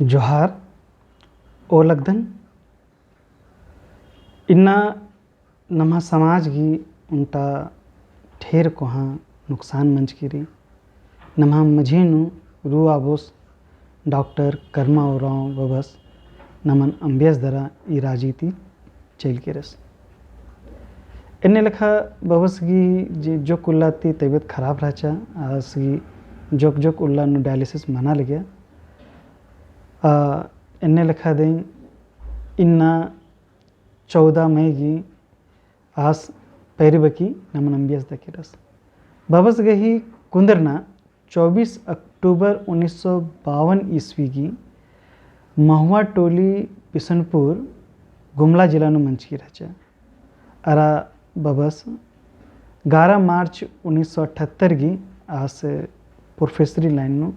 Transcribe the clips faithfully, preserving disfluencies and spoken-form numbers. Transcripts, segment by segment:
जोहार। ओ लगदन, इन्ना नम्हा समाज गही ओन्टा ढेर कोहाँ नुकसान मंजकी रई। नम्हा मझी नू रऊ आबोस डॉक्टर करमा उराँव बबस नमन अम्बियस दरा ई राजी ती चइल केरस। एन्ने लेखा बबस गही जे जोक उल्ला ती तबियत खराब रहचा, आस गही जोक जोक उल्ला नू dialysis मना लगिया। आ, एन्ने लेखा दें इन्ना चौदह मई गही आस पैरी बकी नमन अम्बियस दरा केरस। बबस गही कुन्दरना चौबीस अक्टूबर उन्नीस सौ बावन ईस्वी गही महुआ टोली बिसुनपुर गुमला जिला नू मंजकी रहचा। अरा बबस ग्यारह मार्च उन्नीस सौ अठहत्तर गही आस professory line नू,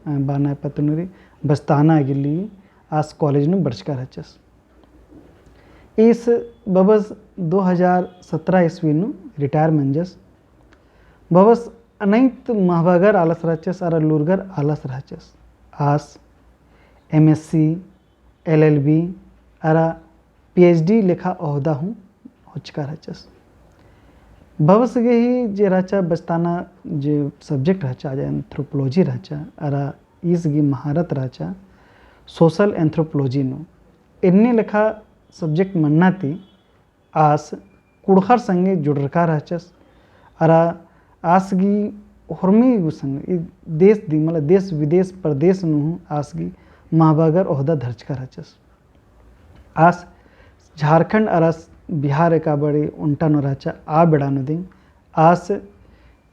अ, बाना पत्त नू रई बस्ताना गिल्ली आस college नू बरचका रहचस। ईस बबस दो हजार सत्रह ईस्वी नू retire मंजस। बबस अनैत महबागर आलस रहचस अरा लूरगर आलस रहचस। आस MSc, LLB अरा PhD लेखा ओहदा हूँ होचका रहचस। बबस गही जे रहचा बस्ताना जे subject रहचा, जे anthropology रहचा, अरा ईस गही महारत रहचा social anthropology नू। एन्ने लेखा subject मन्ना ती आस कुँड़ुख़र संगे जुड़रका रहचस। अरा आस गही होरमी गू संगे ई देश दी, मतलब देश विदेश प्रदेश नू हूँ आस गही महबागर ओहदा धरचका रहचस। आस झारखंड अरा बिहार एका बारी ओन्टा नू रहचा आ बेड़ा नू दिम आस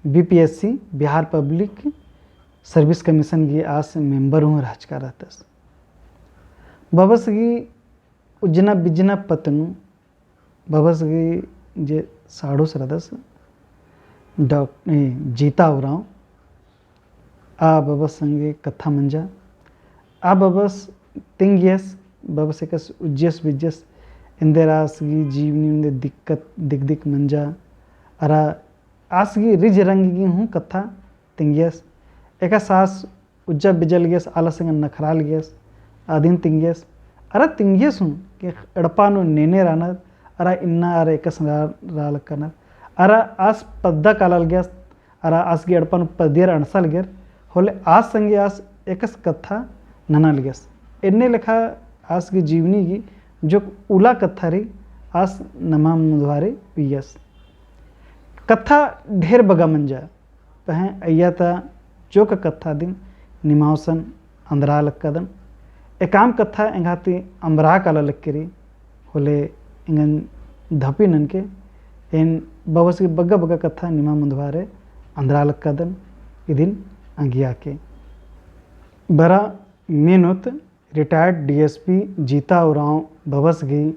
BPSC, Bihar Public Service Commission गही आस member हूँ रहचका रहतस। बबस गही उज्जना बिज्जना पत्त नू बबस गही जे साढ़ुस रअदस डॉक-, ए, जीता उराँव, आ बबस संगे कत्था मंजा। आ बबस तिंगियस, बबस एकस उज्जियस बिज्जियस, एन्देर आस गही जीवनी एन्देर दिक्कत दिक दिक मंजा। अरा आस गही रिझ रंग गही हूँ कत्था तिंगियस। एकस आस उज्जा बिज्जा लगियस, आलस एंगन नखरा लगियस, अदिन तिंगियस। अरा तिंगियस हूँ कि एड़पा नू नेने रअनर, अरा इन्ना अरा एकसन रआ, रआ लक्कनर। अरा आस पद्दा काला लगियस, अरा आस गही एड़पा नू पद्दियर अंड़सा लगियर, होले आस संगे आस एकस कत्था नना लगियस। एन्ने लेखा आस गही जीवनी गही जोक उला कत्था रई आस नम्हा मुन्दभारे उइयस। कत्था ढेर बग्गा मंजा, पहें अइय्या ता जोक कत्था दिम निमा गुसन अंदरा लक्कादन। एकाम कत्था एंगा ती अम्बरा काला लक्की रई, होले एंगन धपी ननके एन बबस गही बग्गा बग्गा कत्था निमा मुन्दभारे अंदरा लक्कादन इदिन अंगिया के। बरा मेनोत retired DSP जीता उराँव बबस गही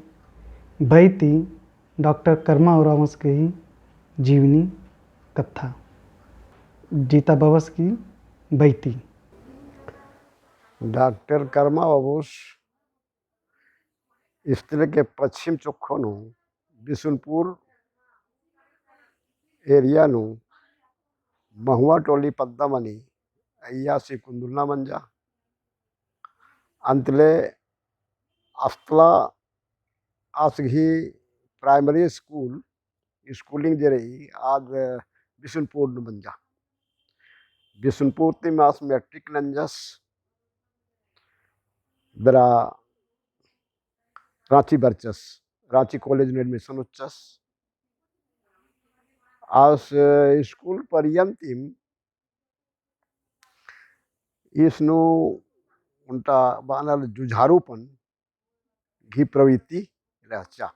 बई ती डॉक्टर करमा उराँवस गही जीवनी कत्था। जीता बबस गही बई ती। डॉक्टर करमा बबुस इस तरह के पश्चिम चोखो नू बिसुनपुर area नू महुआ टोली पद्दा मनी अइय्या सी कुन्दुलना मंजा। अंतले अस्तला आस गही primary school, schooling जे रई, आद बिसुनपुर नू मंजा। बिसुनपुर ती आस matric नंजस, दरा राँची बरचस, राँची college नू admission उच्चस। आस school पर्यन्तिम ईस नू ओन्टा बअनर जुझारूपन गही प्रवृत्ति रहचा।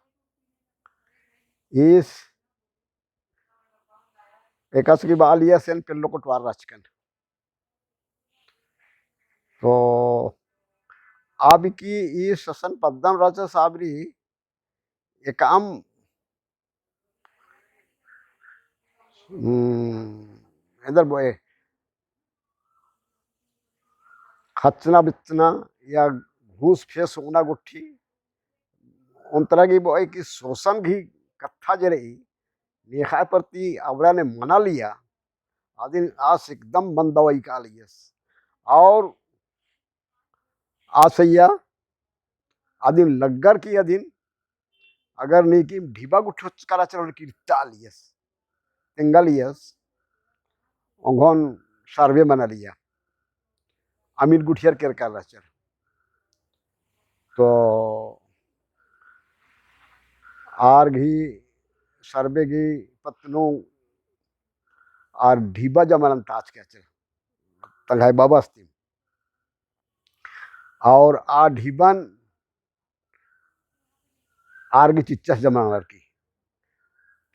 ईस एकासे गही बआ लियस एन पेल्लो कोटवार रहचकन। तो आबकी ईस असन पद्दन रहचस आबरी एकाम, हम्म, एन्देर बओय, खच्चना बिच्चना या घूस फेस ओना गुट्ठी, ओन्तरा गही बओय कि शोषण गही कत्था जे रई, नेख़य प्रति अबड़ा ने मना लिया, अदिन आस एकदम मन दवाई कालियस। और आस अइय्या अदिन लग्गर की अदिन अगर नीकिम ढिबा गुट्ठी होचका रहचर होले किर्तालियस, तेंगालियस, ओंघोन सर्वे मनालिया, अमीर गुट्ठियर केरका रहचर। तो आर गही सर्वे गही पत्त नू आर ढिबा जमा नन ताचका रहचर, तंग्है बाबस ती। और आ ढिबन आर गही चिच्चस जमा ननर की।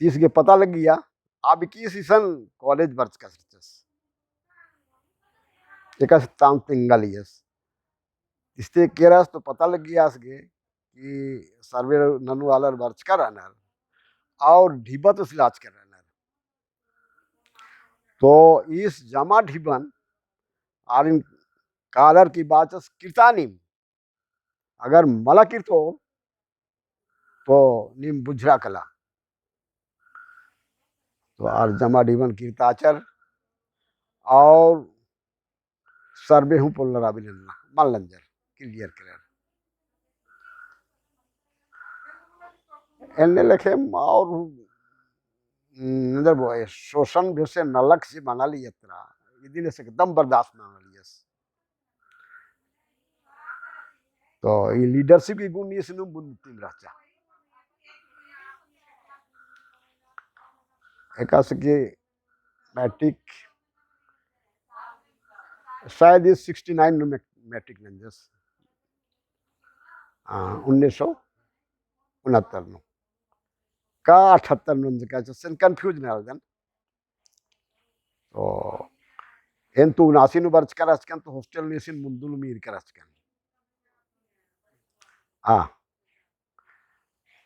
तीस गे पता लग्गिया, आ बिकिस इसन कॉलेज बरचका रहचस। एकासे ताम तेंगालियस। इस्ते केरस तो पता लग्गिया आस गे कि सर्वे ननू आलर बरचका रअनर और ढिबा तो सिलाचका रअनर। तो ईस जमा ढिबन आरिन कालर की बाचस किर्ता नीम, अगर मला किर्तो तो नीम बुझरा कला। तो आर जमा ढिबन किर्ताचर और सर्वे हूँ पोल्लर आबी नन्ना मल नंजर, clear केरर। एन्ने लेखे और हूँ, हम्म, नंजर बो, ए शोषण बेसे नलख से मनालिया तरा, इदिन से एकदम बर्दाश्त मनालियस। तो ई leadership की गुण ईस नू बुन तिम रहचा। एकासे कि मैट्रिक शायद ई sixty nine नू मैट्रिक नंजस। हाँ, उन्नीस सौ उनहत्तर नू। का अठहत्तर नू नंजका, जैसे confuse ना हो जान। तो एन तो उनासी नू बरचका रहचकन, तो hostel नू इसिन मुन्दुल मीर का रहचकन। आ,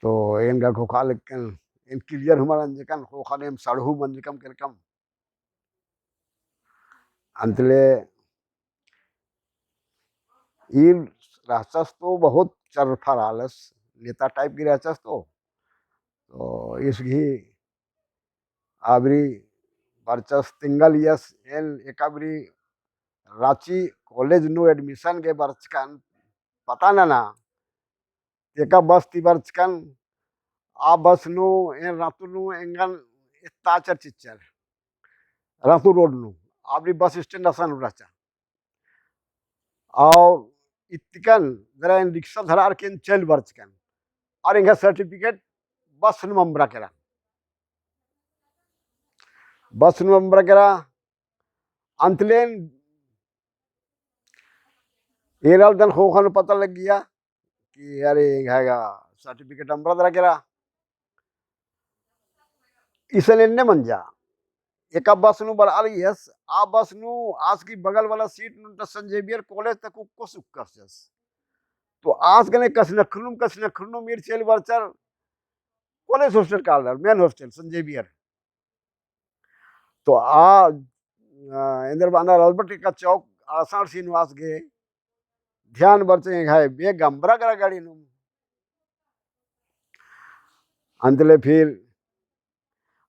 तो एन गा खोखा लेकिन एन clear हूँ मल नंजकन, खोखा नेम सड़हू मंजकम केरकम। अंतले ईर रहचस तो बहुत चरफर आलस, नेता type की रहचस तो। तो इस गही आबरी बरचस तिंगल यस एन एकाबरी राँची कॉलेज नू admission गे बरचकन पता नना। एका बस ती बरचकन, आ बस नू एन रातू नू एंगन एत्ता चर चिच्चर। रातू रोड नू, आबरी बस stand असन रहचा। और इत्तिकन जरा एन रिक्शा धरार के एन चल बरचकन। और एंगा certificate बस नू अम्बरा केरा। बस नू अम्बरा केरा। अंतले एन एराल दन खोखन पता लग्गिया कि अरे एंगा certificate अम्बरा दरा केरा। इसन एन्ने मंजा। एका बस नू बरआलियस, आ बस नू आस गही बगल वाला seat नू ता Saint Xavier कॉलेज तक उक्कोस उक्कस जस। तो आस गने कछनखरनुम, कछनखरनुम ईर चल बरचर कॉलेज hostel कालर, main hostel Saint Xavier। तो आ, आ, एन्देर बअनर अल्बर्ट एक्का चौक, अड़सार सी नू आस गे ध्यान बरचर एंग्है bag अम्बरा केरा गाड़ी नू। अंतले फिर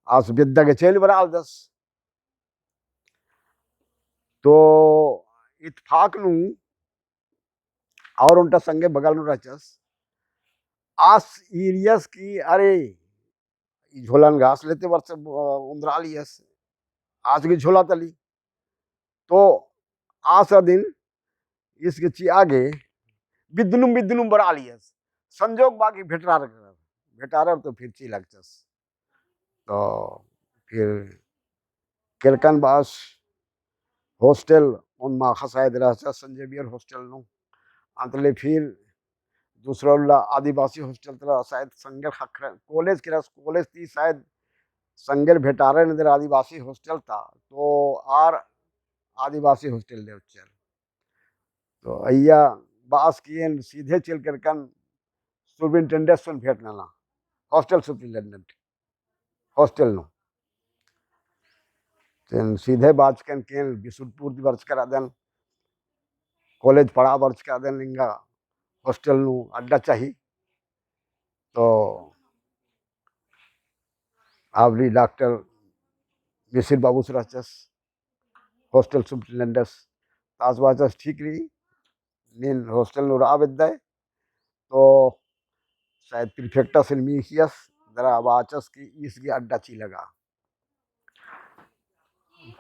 आस बेद्दा गे चल बरआलदस। तो इत्तफाक नू और ओन्टा संगे बगल नू रहचस। आस ईरियस कि अरे, ई झोलन गा आस लेते बरचस, अ, ओन्द्रआलियस। आस गही झोला तली। तो आस अदिन ईस गे चिआ गे बिद्दनुम बिद्दनुम बरआलियस। संजोग बा कि भेटरार, भेटारर तो फिर चिआ लगचस। तो फिर केरकन बस hostel ओन माखा शायद रहचा Saint Xavier hostel नू। अंतले फिर दूसरा उल्ला आदिवासी hostel तरा शायद संगेर ख़क्खरन, कॉलेज केरा, कॉलेज ती शायद संगेर भेटारर एन्देर आदिवासी hostel ता, तो आर आदिवासी hostel ले उच्चर। तो अइय्या बास कि एन सीधे चल केरकन superintendent सुन भेंट नना, hostel superintendent, hostel नू। तो एन सीधे बाचकन कि एन बिशुनपुर ती बरचका रअदन, कॉलेज पढ़आ बरचका रअदन, एंगा hostel नू अड्डा चाही। तो आबरी डॉक्टर मिसिर बाबूस रहचस, hostel superintendent, तो आस बाचस ठीक रई, नीन hostel नू रआ बेद्दय, तो शायद prefect असन मीख़ियस, दरा बाचस कि ईस गही अड्डा ची लगा।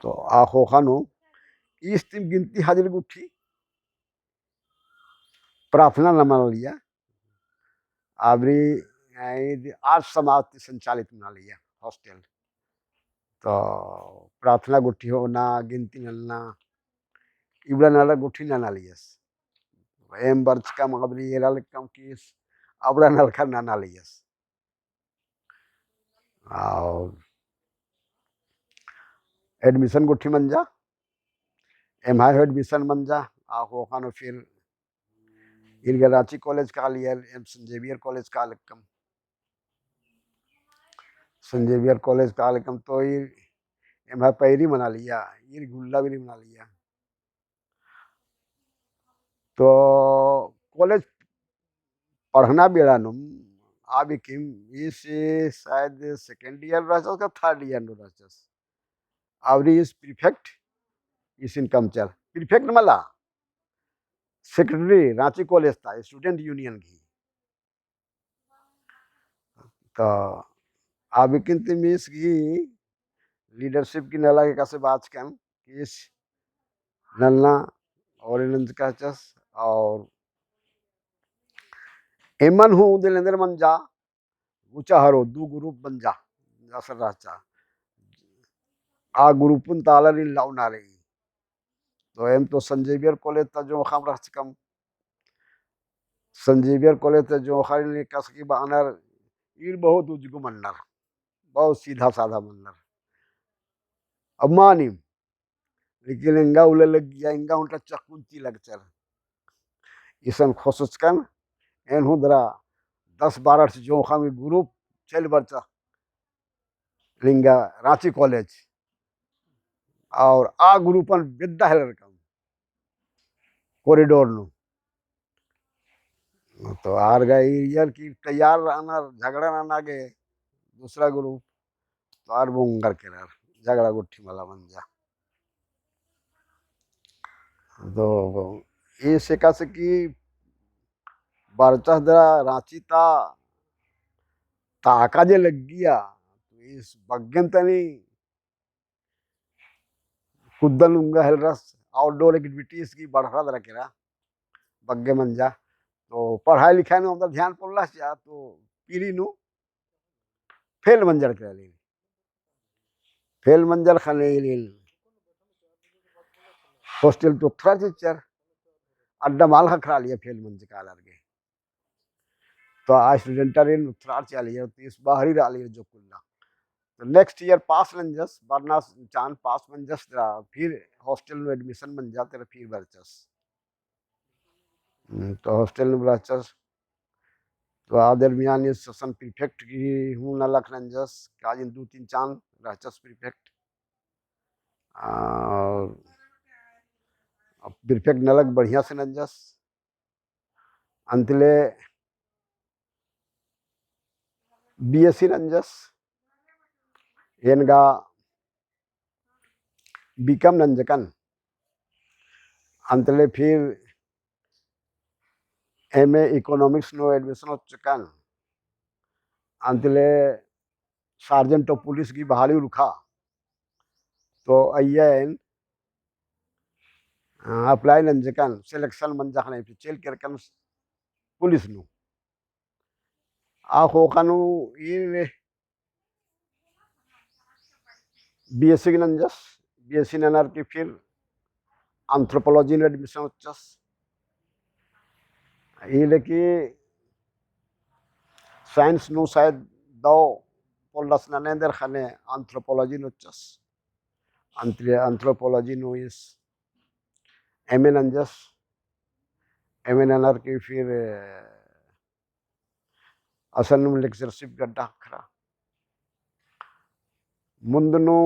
तो आ ख़ोख़ा नू ईस तिम गिनती हाजिर गुट्ठी प्रार्थना नना लिया। आ बारी, आ, ईद आर्य समाज ती संचालित नना लिया hostel। तो प्रार्थना गुट्ठी होना, गिनती नना, इबड़ा नना गुट्ठी नना लियस। एम बरचकम आ बारी एरा लक्कम कि ईस अबड़ा नलखा नना लियस। और admission गुट्ठी मंजा, एम्है हूँ admission मंजा, आ ख़ोख़ा नू फिर ईर गे राँची college कालियर, एम Saint Xavier college कालकम। Saint Xavier college कालकम तो ईर एम्है पैरी मना लिया, ईर गुल्ला बिरी मना लिया। तो college पढ़ना बेड़ा नुम आ बिकिम ईस शायद second year रहचस का third year नू रहचस। आ बारी ईस prefect ईसिन कमचर। Prefect मला, secretary राँची college ता, student union गही। तो आ बिकिन तिम ईस गही leadership गही नला गे एकासे बाचकन कि ईस नन्ना और एन नंजका रहचस और एमन हूँ दिल एन्देर मंजा, गुचा हरो दू group मंजा, जैसे रहचा। आ group उन तालर इन लाउना रई। तो एम तो Saint Xavier college ता जोंख़म रहचकम। Saint Xavier college ता जोंख़र इन एकासे कि बअनर ईर बहुत उजगो मन्नर, बहुत सीधा साधा मन्नर। अब मानिम, लेकिन एंगा उल्ला लग्गिया, एंगा उन्टा चकुन ती लगचर। इसन खोसचकन, एन हूँ दरा दस बारह ठी जोंख़म गही group चइल बरचा लिंगा राँची college। और आ group अन बेद्दा हेलरकम corridor नू। तो आर गा ईरियर कि तैयार रअनर, झगड़ा नना गे दूसरा group, तो आर बोंगर केरर, झगड़ा गुट्ठी मला मंजा। तो ईस एकासे कि बरचस दरा राँची ता ताका जे लग्गिया, तो ईस बग्गेम तनी कुद्दन उंगा हेलरस, outdoor activities गही बढ़ावा दरा केरा, बग्गे मंजा। तो पढ़ाई लिखाई नू अवंदा ध्यान पोल्लस जा, तो पीरी नू fail मंजर केरा लीन। Fail मंजर ख़ने लीन hostel तो थोड़ा चिच्चर, अड्डा मल ख़क्खरा लिया fail मंजका लगे। तो आ student रे नुथरार चालियर, तो ईस बाहरी रआलियर जो कुल्ला। तो next year pass नंजस, बरना चान pass मंजस, तेरा फिर hostel नू admission मंजा, तेरा फिर बरचस। हम्म, तो hostel नू बरचस। तो आ दरमियान ईस असन prefect गही हूँ नलख नंजस, काजिन दू तीन चान रहचस prefect। आ, prefect नलख बढ़िया से नंजस। अंतले B S C नंजस, एन गा B Com नंजकन, अंतले फिर M A Economics नू admission होचकन, अंतले Sergeant of Police गही बहाली उरखा, तो अइय्या एन, अ, apply नंजकन, selection मंजा ख़ने फिर चइल केरकन पुलिस नू। आ ख़ोख़ा नू ईन B S C नंजस, B S C ननर की फिर anthropology नू admission होचस। ई लेकी science नू शायद दव पोल्लस ननेंदर ख़ने anthropology नू होचस। Anthro-, anthropology नू ईस M A नंजस, M A ननर की फिर असन नू lecturership गड्डा ख़क्खरा। मुन्द नू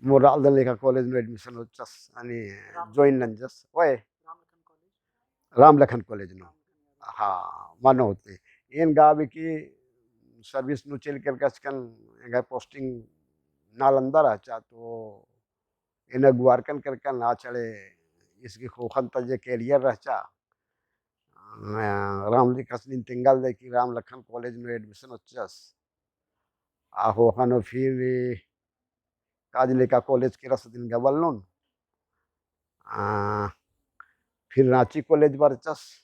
मोर रअदन लेखा college नू admission होचस, अनि join नंजस, ओए, राम लखन college नू। हाँ, मनो होते। एन गा भी कि service नू चइल केरकन, एंगा posting नालंदा रहचा, तो एन अगुवारकन केरकन आ चले इसकी ख़ोख़न ता जे career रहचा, अ, राम लखन नीन तेंगा लगी कि राम लखन college नू admission होचस। आ ख़ोख़ा नू फिर काज लेका college केरस अदिन गा बलनोन। आ, फिर राँची college बरचस।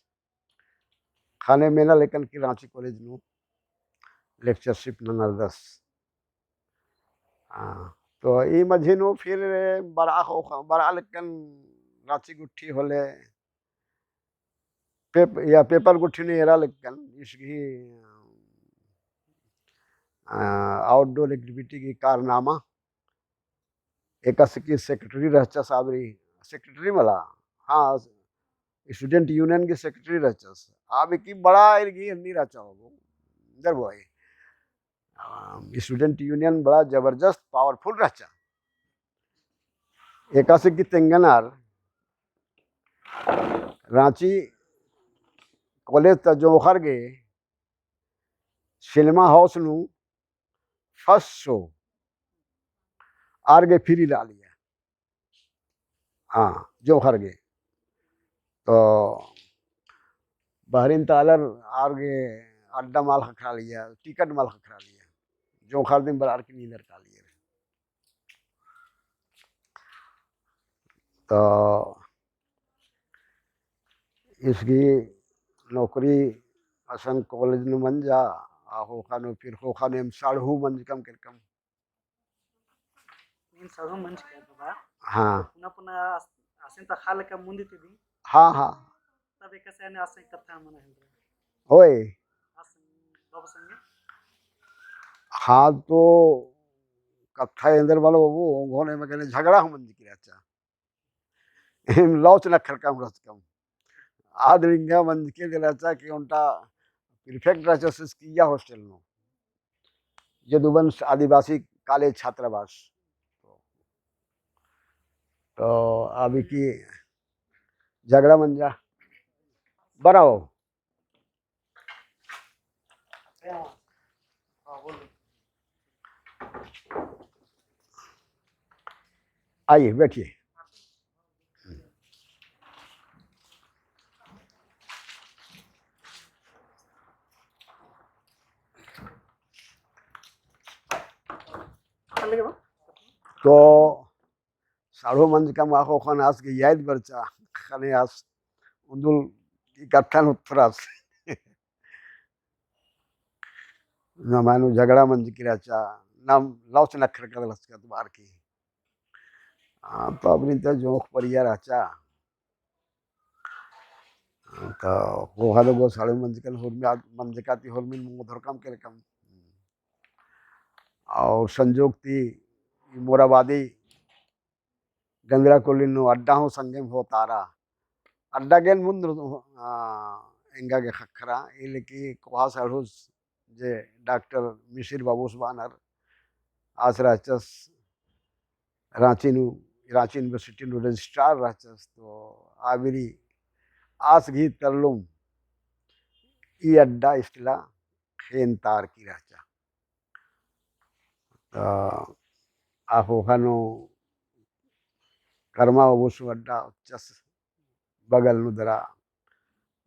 ख़ने मेना लेकन कि राँची college नू lectureship ननरदस। आ, तो ई मझी नू फिर बरआ ख़ोख़ा, बरआ लेकन राँची गुट्ठी होले पेप-, या paper गुट्ठी नू एरा लेकन इसकी, आ, outdoor activity की कारनामा एकासे की secretary रहचस आबरी, secretary मला, हाँ, student union की secretary रहचस। आबी की बड़ा इरगी हन्नी रहचा होगो, जर बोई। आ, student union बड़ा जबरदस्त powerful रहचा। एकासे की तेंगनर राँची college ता जोंख़र गे cinema house नू first show आर गे free लालिया। हाँ, जोंख़र गे। तो बहरिन ता आलर आर गे अड्डा मल ख़क्खरालिया, ticket मल ख़क्खरालिया। जोंख़र दिम बरअर की नींदर कालियर। तो इसकी नौकरी असन college नू मंजा, आ ख़ोख़ा नू फिर ख़ोख़ा नू एम साढ़ू मंजकम केरकम। नीन साढ़ू मंजकम बा। हाँ। पुना पुना अस-, असन ता ख़ाल का मुंदी ती दी। हाँ, हाँ। तब एकासे आने असन कत्था मना हेलरा। ओए। असन बाबा संगे। हाँ, तो कत्था एन्देर बालो बाबू, ओंघोन एम गने झगड़ा हूँ मंजकी रहचा। एम लौच नखरकम रहचकम। आद निंगा मंजकी गे रहचा कि ओन्टा prefect रहचस स्किया hostel नू। यदुवंश आदिवासी college छात्रावास। तो अबकी झगड़ा मंजा। बराओ। आइए, बैठिए। तो साढ़ू मंजकम आ ख़ोख़न आस गे याद बरचा, ख़ने आस उन्दुल ई कत्थन उत्तरास। नमा नू झगड़ा मंजकी रहचा, नाम लौच नखरकम रहचका तो बार की। आ, तो अबरिन ता जोंख़ परिया रहचा। तो ख़ोख़ा लोगो साढ़ू मंजकन हुरमी आद-, मंजका ती हुरमिन मोधरकम केरकम। और संजोग ती मोराबादी गंदरा कोली नू अड्डा हूँ संगेम होतारा। अड्डा गेन मुन्द, आ, एंगा गे ख़क्खरा, इलकी कोहा साढ़ूस जे डॉक्टर मिसिर बाबूस बानर, आस रहचस राँची नू, राँची university नू registrar रहचस, तो आबिरी आस गही तरलुम ई अड्डा इस्तिला ख़ेन तार की रहचा। तो आ ख़ोख़ा नू करमा बाबूस अड्डा चस बगल नू दरा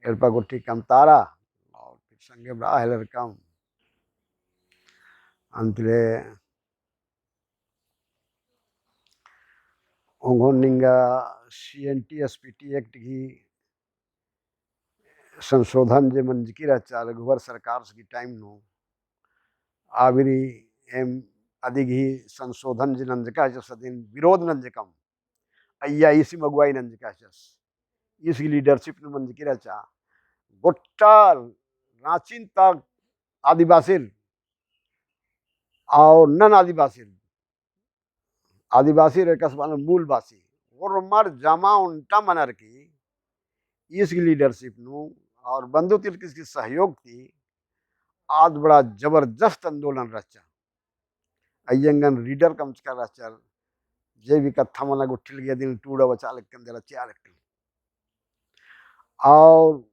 एड़पा गुट्ठी कमतारा और फिर संगे बड़ा हेलरकम। अंतले ओंघोन निंगा C N T S P T Act गही संशोधन जे मंजकी रहचा रघुवर सरकार की time नू, आबिरी एम अदी गही संशोधन जे नंजका रहचस अदिन विरोध नंजकम, अइया ईसिम अगुवाई नंजका रहचस, ईस गही leadership नू मंजकी रहचा, गोट्टा राँचिन ता आदिवासिर और नन आदिवासिर, आदिवासिर एकासे बअनर मूलवासी, ओर्मर जमा ओन्टा मनर की ईस गही leadership नू और बंधु तिलकिस गही सहयोग ती आद बड़ा जबरदस्त आंदोलन रहचा। अइयंगन leader कमचका रहचर, जे भी कत्था मना गुट्ठी लगी अदिन टूड़ा बचा लेकन दे रहचा लेकन। और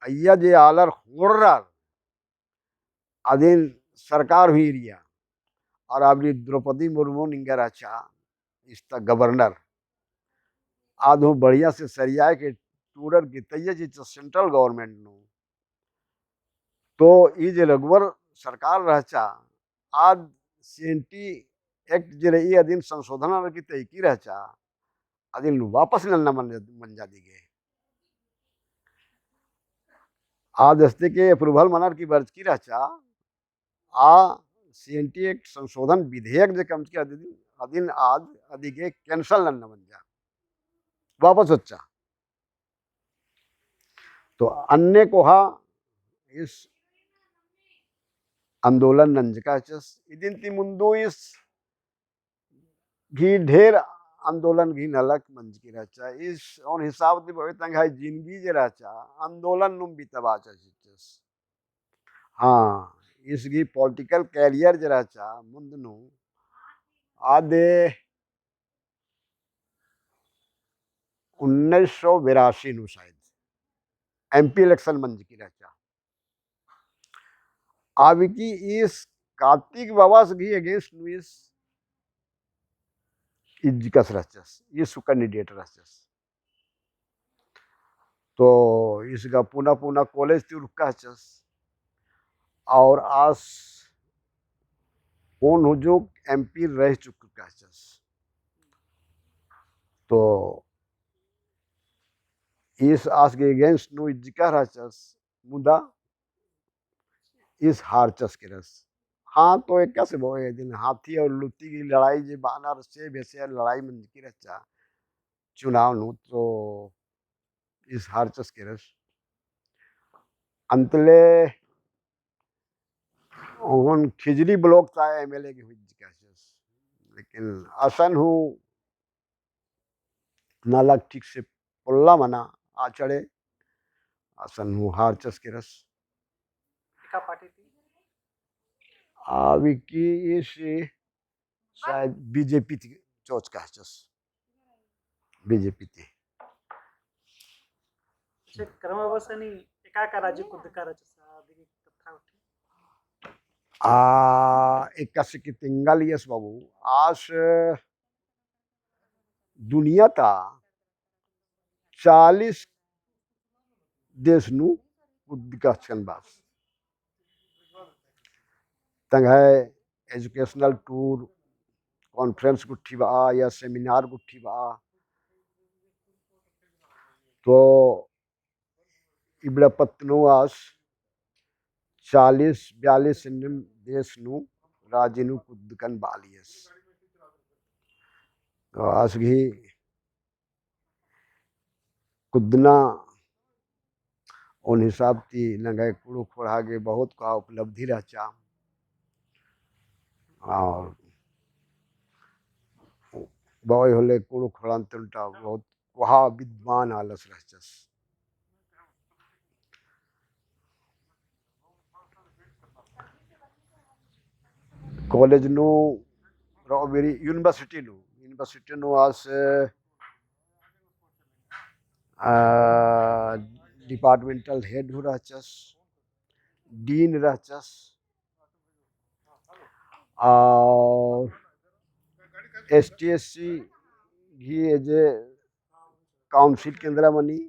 अइया जे आलर होड़रर अदिन सरकार हुई एरिया और आबरी द्रौपदी मुर्मू निंगा रहचा इस्ता governor। आद हूँ बढ़िया से सरियाय के टूड़र की तैया चिच्चस central government नू। तो ई जे रघुवर सरकार रहचा, आद CNT Act जे रई अदिन संशोधन ननर की तैकी रहचा, अदिन वापस नन्ना मंजा, मंजा दिगे। आद अस्ते के approval मनर की बरचकी रहचा, आ CNT Act संशोधन विधेयक जे कमचकी अदिन, अदिन आद अदिगे cancel नन्ना मंजा, वापस होच्चा। तो अन्ने कोहा ईस आंदोलन नंजका रहचस। इदिन ती मुन्दु ईस गही ढेर आंदोलन गही नलख मंजकी रहचा। ईस ओन हिसाब ती बओय तंग्है जिनगी जे रहचा आंदोलन नुम बिताबाचा चिच्चस। हाँ, ईस गही political career जे रहचा मुन्द नू आदे उन्नीस सौ बेरासी नू शायद MP election मंजकी रहचा। अबकी ईस कार्तिक बाबस गही against नू ईस इज्जकस रहचस, ईस candidate रहचस। तो ईस गा पुना पुना college ती उरखा रहचस। और आस ओन हुजूक MP रह चुका रहचस। तो ईस आस गे against नू इज्जका रहचस, मुदा ईस हारचस केरस। हाँ, तो एकासे बओय इदिन हाथी और लुती गही लड़ाई जे बअनर से बेसे लड़ाई मंजकी रहचा चुनाव नू, तो ईस हारचस केरस। अंतले ओन खिजरी block ता MLA गही हुई इज्जका रहचस। लेकिन असन हूँ नलख ठीक से पोल्ला मना आचड़े, असन हूँ हारचस केरस। एका party ती? अबकी ईस शायद BJP ती चोचका रहचस। BJP ती। अच्छा, कर्मा बाबस नी एका का राजी कुद्दका रहचस, अदिगे कत्था उठी। आ, एकासे की तिंगा लियस बाबू, आस दुनिया ता चालीस देश नू कुद्दका रहचकन बास। तंग्है educational tour, conference गुट्ठी बआ या seminar गुट्ठी बआ, तो इबड़ा पत्त नू आस चालीस बयालीस एन्नेम देश नू राजी नू कुद्दकन बालियस। तो आस गही कुद्दना ओन हिसाब ती नंग्है कुँड़ुख़ ख़ोंड़हा गे बहुत का उपलब्धि रहचा। और बओय होले कुँड़ुख़ ख़ोंड़हा ती ओन्टा बहुत कोहा विद्वान आलस रहचस। College नू रओ बेरी university नू, university नू आस, आ, departmental head हूँ रहचस, dean रहचस, और ST SC गही जे council केंद्र मनी,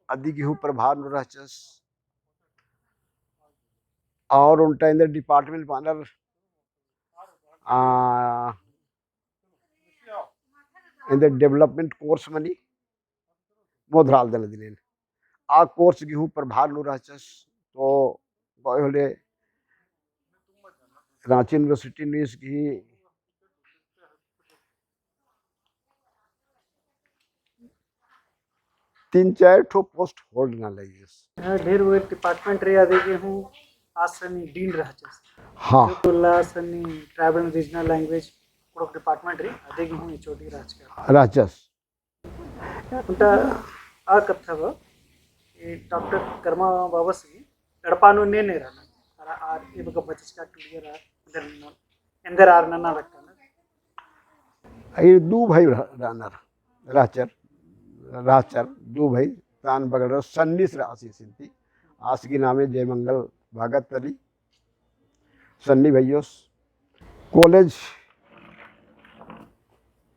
अदिगही हूँ प्रभार नू रहचस। और ओन्टा एन्देर department बअनर, आ, एन्देर development course मनी, मोधरालदन अदिन एन। आ course गही हूँ प्रभार नू रहचस, तो बओय होले राँची university नू ईस गही तीन चार ठो post hold नना लगियस। हाँ, ढेर वो department रई, अदिगे हूँ आस नी dean रहचस। हाँ। जो कुल्ला आस नी tribal regional language कुँड़ुख़ department रई, अदिगे हूँ HOD रहचस। रहचस। ओन्टा आ कत्था बा, ई डॉक्टर कर्मा बाबस गही एड़पा नू एन्ने एन्ने रअनर, आर, आर एबगा बचचका टूड़िया रअनर, एन्देर, एन्देर आर नना लक्कनर। ई दू भाई रअनर, रहचर, रहचर, दू भाई, तान बगल रअस सन्नीस रअसी सिन्ती, आस गही नामे जयमंगल भगत अली, सन्नी भइयोस। College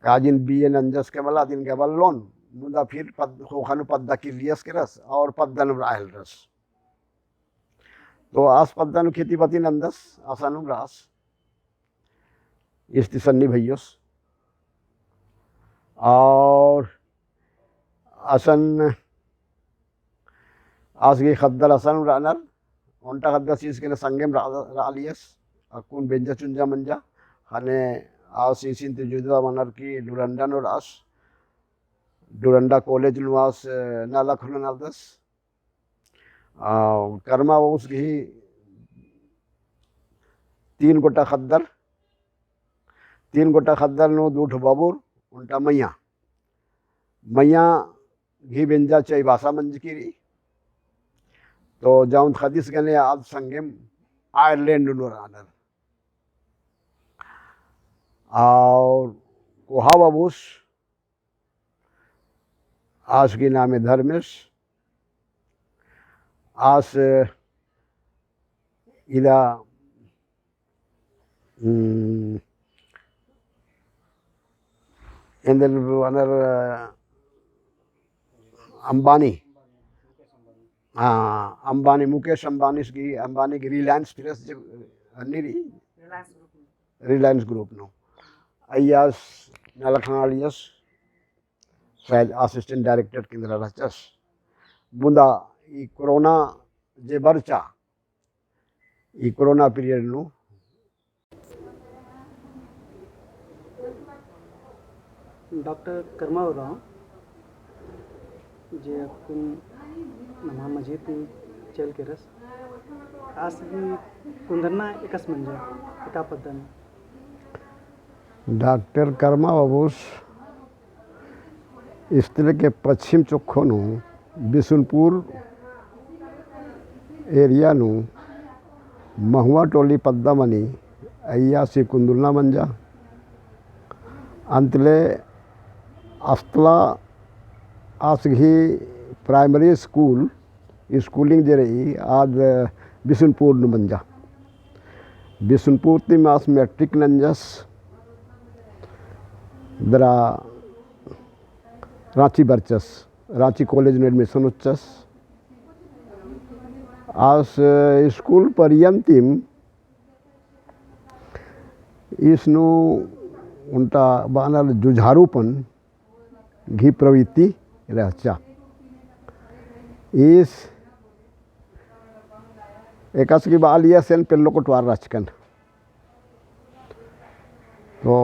का जिन BA नंजस के मला अदिन गे बल्लोन, मुदा फिर पद-, ख़ोख़ा नू पद्दा किर्रियस केरस और पद्दा नू रआ हेलरस। तो आस पद्दा नू खेती बाती नंदस, आसानुम रअस। इस्ती सन्नी भइयोस। और असन आस गही ख़द्दर असन रअनर, ओन्टा ख़द्दर ईस गने संगेम रआ-, रआलियस, अक्कुन बेंजा चुंजा मंजा, ख़ने आस ईसिन ती जुदा मनर की डुरंडा नू रअस, डुरंडा कॉलेज नू आस नलख नू नलदस। आ, कर्मा बाबुस गही तीन गोटा ख़द्दर, तीन गोटा ख़द्दर नू दू ठो बाबुर, ओन्टा मइय्याँ। मइय्याँ गही बेंजा चाईबासा मंजकी रई। तो जौन ख़द्दर ईस गने आद संगेम आयरलैंड नू रअनर। और कोहा बाबुस आस गही नामे धर्मेस, आस इदा, हम्म, एन्देर बअनर अंबानी, हाँ, अंबानी, मुकेश अंबानीस गही, अंबानी गही Reliance Press जे अन्ने रई, Reliance Group नू। अइय्या आस नलख ननालियस, शायद assistant director केंद्र रहचस। मुदा ई कोरोना जे बरचा, ई कोरोना period नू। डॉक्टर कर्मा उराँव, जे अक्कुन नम्है मझी ती चल केरस, आस गही कुन्दरना एकासे मंजा, एका पद्दा नू। डॉक्टर कर्मा बाबुस इस्तिले के पश्चिम चोक्खो नू बिसुनपुर area नू महुआ टोली पद्दा मनी अइय्या सी कुन्दुलना मंजा। अन्तिले अस्तला आस गही primary school schooling जे रई आद बिसुनपुर नू मंजा। बिसुनपुर तिम आस matric नंजस। दरा राँची बरचस, राँची कॉलेज नू admission उच्चस। आस school पर्यन्तिम ईस नू ओन्टा बअनर जुझारूपन गही प्रवृत्ति रहचा। ईस एकासे की बआलियस एन पेल्लो कोटवार रहचकन। तो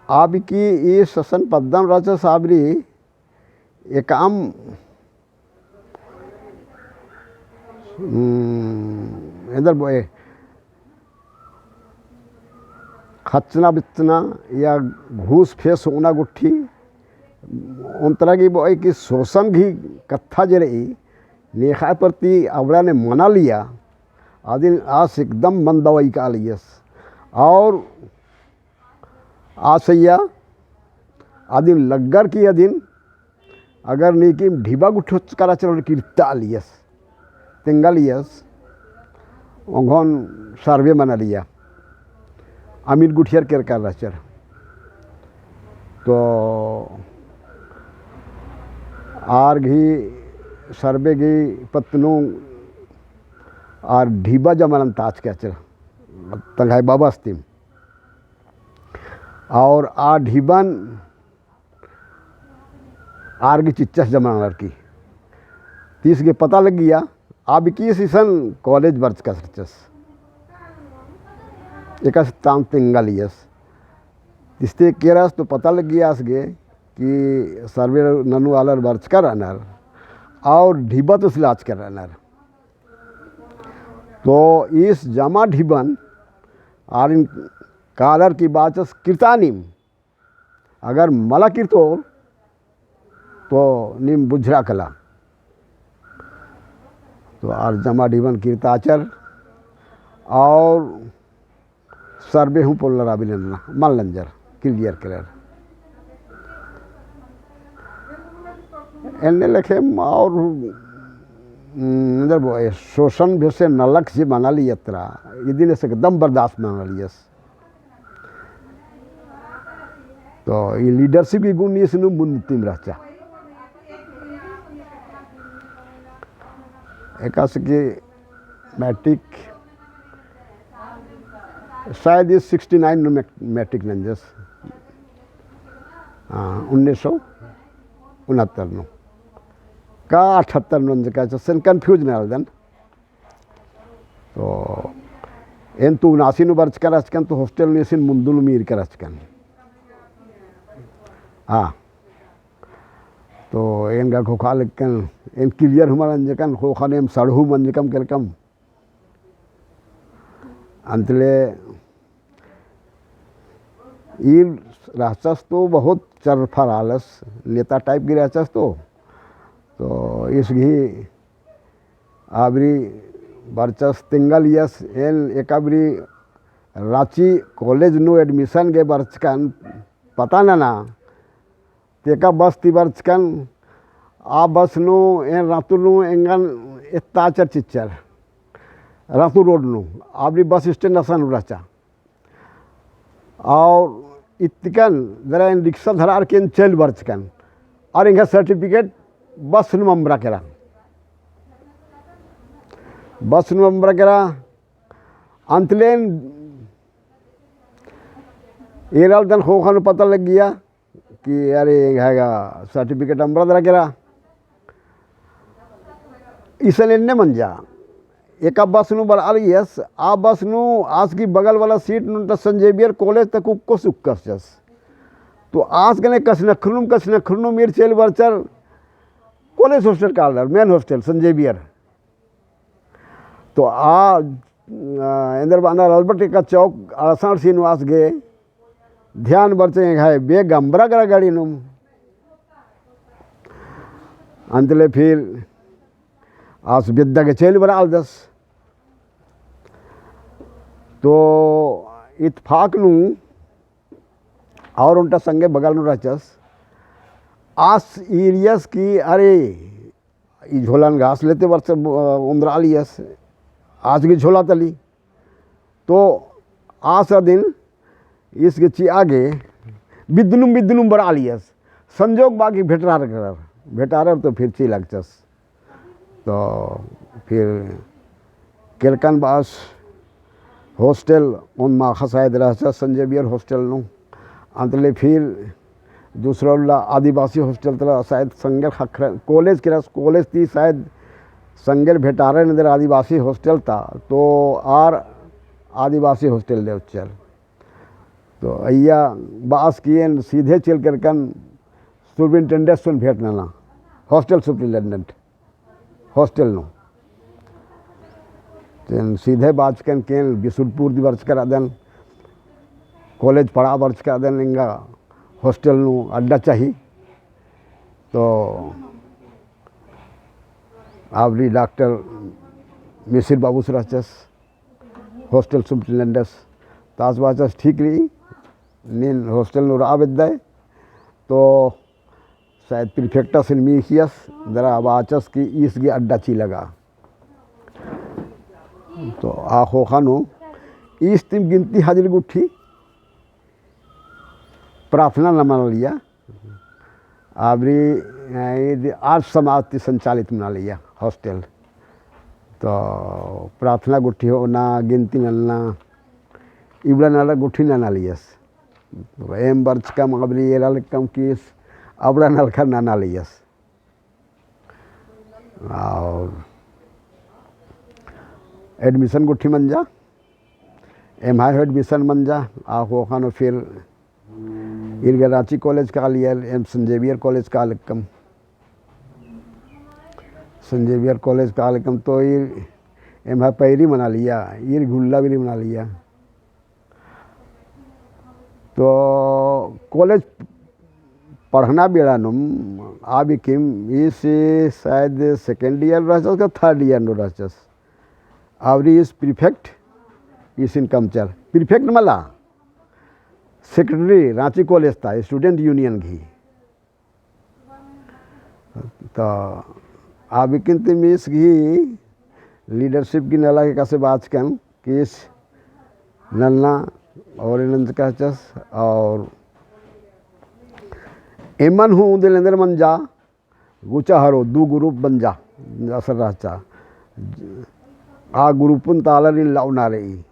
आबिकी ईस असन पद्दा नू रहचस आबरी एकअम, हम्म, एन्देर बओय, खच्चना बिच्चना या घूस फेस होना गुट्ठी, ओन्तरा गही बओय कि शोषण गही कत्था जे रई, नेख़य प्रति अबड़ा ने मनालिया, अदिन आस एकदम मन दवाई कालियस। और आस अइय्या अदिन लग्गर की अदिन अगर नीकिम ढिबा गुट्ठी होचका रहचर होले किर्तालियस, तेंगालियस, ओंगोन सर्वे मनालिया, अमीर गुट्ठियर केरका रहचर। तो आर गही सर्वे गही पत्त नू आर ढिबा जमा नन्ताचका रहचर, तंग्है बाबस तिम। और आ ढिबन आर गही चिच्चस जमा ननर की। तीस गे पता लग्गिया, आबिकी ईस इसन कॉलेज बरचकस रहचस। एकासे ताम तेंगालियस। तीस ती केरस तो पता लग्गिया आस गे कि सर्वे ननू आलर बरचका रअनर और ढिबा तो सिलाचका रअनर। तो ईस जमा ढिबन आरिन कालर की बाचस किर्तानिम, अगर मला किर्तोर तो नीम बुझरा कला। तो आर जमा ढिबन किर्ताचर और सर्वे हूँ पोल्लर आबी नन्ना, मल नंजर, clear केरर। एन्ने लेखेम और, हम्म, एन्देर बओय, शोषण बेसे नलख जे मनालिया तरा, इदिन से एकदम बर्दाश्त मनालियस। तो ई leadership की गुण ईस नू मुन्द तिम रहचा। एकासे कि मैट्रिक, शायद ई sixty nine नू मैट-, मैट्रिक नंजस। हाँ, उन्नीस सौ उनहत्तर नू। का अठहत्तर नू नंजका, असन confuse नलदन। तो एन तो उनासी नू बरचका रहचकन, तो hostel नू ईसिन मुन्दुल मीर का रहचकन। हाँ। तो एन गा ख़ोख़ा लगकन, एन clear हूँ मल नंजकन, ख़ोख़ा नू एम सड़हू मंजकम केरकम। अंतले ई रहचस तो बहुत चरफर आलस, नेता type की रहचस तो। तो ईस गही आबरी बरचस तिंगा लियस, एन एकाबरी राँची college नू admission गे बरचकन पता नना, तेका बस ती बरचकन, आ बस नू एन रातुल नू एंगन एत्ता चर चिच्चर, रातुल road नू, आबरी बस stand असन रहचा। और इत्तिकन दरा एन रिक्शा धरार के एन चल बरचकन। और एंगा certificate बस नू अम्बरा केरा। बस नू अम्बरा केरा। अंतले एन एरालदन ख़ोख़ा नू पता लग्गिया कि अरे, एंग्है गा certificate अम्बरा दरा केरा। इसन एन्ने मंजा। एका बस नू बरआ लगियस, आ बस नू आस गही बगल वाला seat नू ता Saint Xavier College तक उक्कोस उक्कस जस। तो आस गने कछनखरनुम, कछनखरनुम ईर चेल बरचर college hostel कालर, main hostel Saint Xavier। तो आ, आ, एन्देर बअनर अलबर्ट एक्का चौक अड़सार सीनुआस गे ध्यान बरचर एंग्है बेग अम्बरा केरा गाड़ी नुम। अंतले फिर आस बेद्दा गे चेल बरआ लगदस। तो इत्तफाक नू और ओन्टा संगे बगल नू रहचस। आस ईरियस कि अरे, ई झोलन गा आस लेते बरचस, अ, ओन्द्रआ लियस, आस गही झोला तली। तो आस अदिन ईस गे चिआ गे बिद्दनुम बिद्दनुम बरआ लियस। संजोग बआ कि भेटरार केरर, भेटारर तो फिर चिआ लगचस। तो फिर केरकन बअस hostel, ओन माख़ा शायद रहचस Saint Xavier hostel नू। अंतले फिर दूसरा उल्ला आदिवासी hostel तरा शायद संगेर ख़क्खरा college केरस, college ती शायद संगेर भेटारर एन्देर आदिवासी hostel ता, तो आर आदिवासी hostel दे उच्चर। तो अइय्या बअस कि एन सीधे चेल केरकन superintendent सुन भेंट नना, hostel superintendent। Hostel नू। तेन सीधे बाचकन कि एन बिसुलपुर ती बरचका रअदन, college पढ़आ बरचका रअदन, एंगा hostel नू अड्डा चाही। तो आबरी डॉक्टर मिसिर बाबूस रहचस, hostel superintendent। तो आस बाचस ठीक रई, नीन hostel नू रआ बेद्दय, तो शायद prefect सिन मीख़ियस, दरा बाचस कि ईस गही अड्डा चिआ लगा। तो आ ख़ोख़ा नू ईस तिम गिनती हाजिर गुट्ठी प्रार्थना नना लिया। आबरी, अ, ईद आर्य समाज ती संचालित मना लिया hostel। तो प्रार्थना गुट्ठी होअना, गिनती नन्ना, इबड़ा नलख गुट्ठी नना लियस। एम बरचकम अबरी एरा लक्कम कि ईस अबड़ा नलख नना लियस। और admission गुट्ठी मंजा, एम्है हूँ admission मंजा, आ ख़ोख़ा नू फिर ईर गे राँची college कालियर, एम Saint Xavier college कालकम। Saint Xavier college कालकम तो ईर एम्है पैरी मना लिया, ईर गे उल्ला बिल्ली मना लिया। तो college पढ़ना बेड़ा नुम आ बिकिम ईस शायद second year रहचस का third year नू रहचस। आबरी ईस prefect ईसिन कमचर। Prefect मला, secretary राँची college ता student union गही। तो आ बिकिन तिम ईस गही leadership गही नलख एकासे बाचकन कि ईस नन्ना और एन नंजका रहचस और एमन हूँ उन्दे लेंदर मंजा, गुचा हरो दू group मंजा, असन रहचा। आ groupन ता आलर इन लौना रई।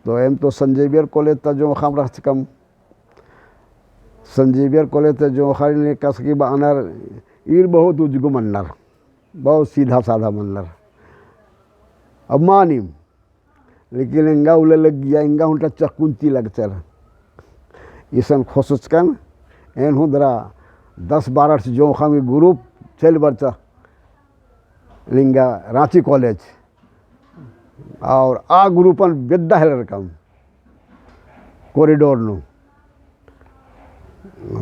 तो एम तो Saint Xavier College ता जोंख़म रहचकम। Saint Xavier College ता जोंख़र इन एकासे की बअनर, ईर बहुत उजगो मन्नर, बहुत सीधा साधा मन्नर। अब मानिम, लेकिन एंगा उल्ला लग्गिया, एंगा हूँ टच्चा कुंती लगचर। इसन खोसचकन, एन हूँ दरा दस बारह ठी जोंख़म की group चइल बरचा निंगा राँची college। और आ groupन बेद्दा हेलरकम corridor नू।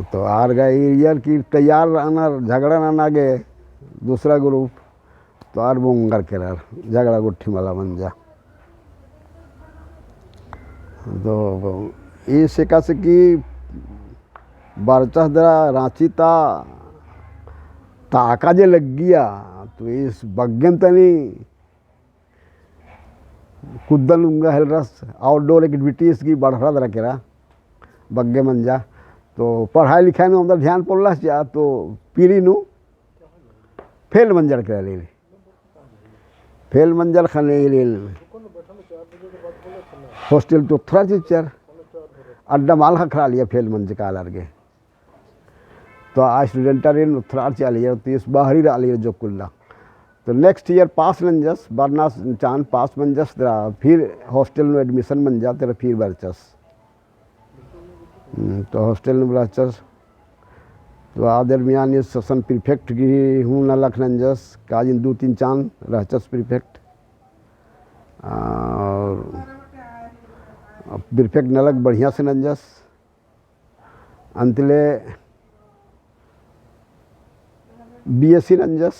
तो आर गा ईरियर की तैयार रअनर झगड़ा नना गे दूसरा group, तो आर बोंगर केरर झगड़ा गुट्ठी मला मंजा। तो ईस एकासे की बरचस दरा राँची ता ताका जे लग्गिया, तो ईस बग्गेम तनी कुद्दन उंगा हेलरस, outdoor activities की बढ़रा दरा केरा, बग्गे मंजा। तो पढ़ाई लिखाई नू अंदर ध्यान पोल्लस जा, तो पीरी नू fail मंजर केरा लील। Fail मंजर ख़ने लील। Hostel तो थोड़ा teacher, अड्डा माल ख़क्खरा लिया fail मंजका आलर गे। तो आ student आरिन उथरार चिआ लियर, तो इस बाहरी रआ लियर जो कुल्ला। तो next year pass नंजस, बरना चान pass मंजस, तरा फिर hostel नू admission मंजा, तरा फिर बरचस। हम्म, तो hostel नू बरचस। तो आ दरमियान इस असन prefect गही हूँ नलख नंजस, काजिन दू तीन चान रहचस prefect। और prefect नलख बढ़िया से नंजस। अंतले B S C नंजस,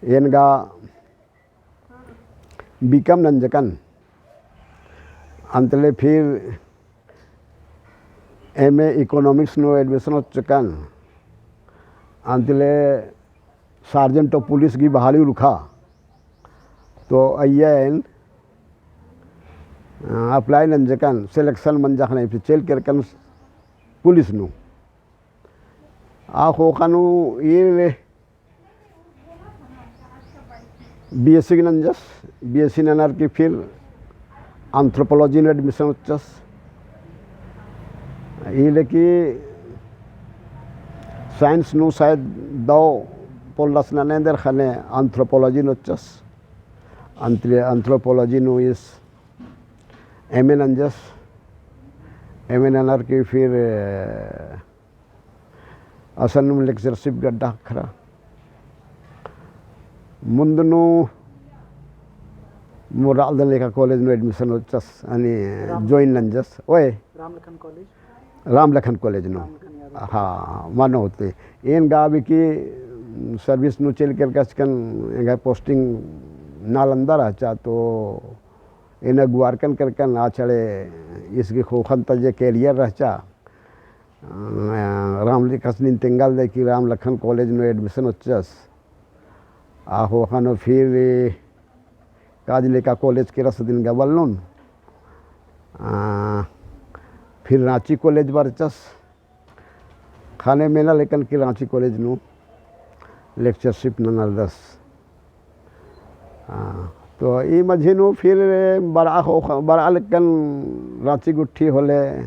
एन गा B Com नंजकन, अंतले फिर M A Economics नू admission ओच्चकन, अंतले Sergeant of Police गही बहाली उरखा, तो अइय्या एन, अ, apply नंजकन, selection मंजा ख़ने फिर चइल केरकन पुलिस नू। आ ख़ोख़ा नू ईर B S C नंजस, B S C ननर की फिर Anthropology नू admission ओच्चस। ई लेकी science नू शायद दव पोल्लस ननेंदर ख़ने Anthropology नू ओच्चस। Anthro-, Anthropology नू इस M A नंजस। M A ननर की फिर, अ, असन नू lecturership गड्डा ख़क्खरा। मुन्द नू मोर रालदन लेखा college नू admission ओच्चस, अनि राम- join नंजस। ओए। रामलखन college? रामलखन college नू। रामलखन यादव। हाँ, मनो होते। एन गा अबकी service नू चइल केरका चिकन एंगा posting नालंदा रहचा, तो एन अगुवारकन केरकन आ छड़े ईस गही ख़ोख़न ता जे career रहचा, अ, राम लेखस नीन तेंगालदय कि रामलखन college नू admission ओच्चस। आ ख़ोख़ा नू फिर काज लेका college केरस दिन गा बलनुन। अ, फिर राँची college बरचस। ख़ने मेना लेकन कि राँची college नू lecturership ननालदस। अ, तो ई मझी नू फिर बरआ ख़ोख़ा, बरआ लेकन राँची गुट्ठी होले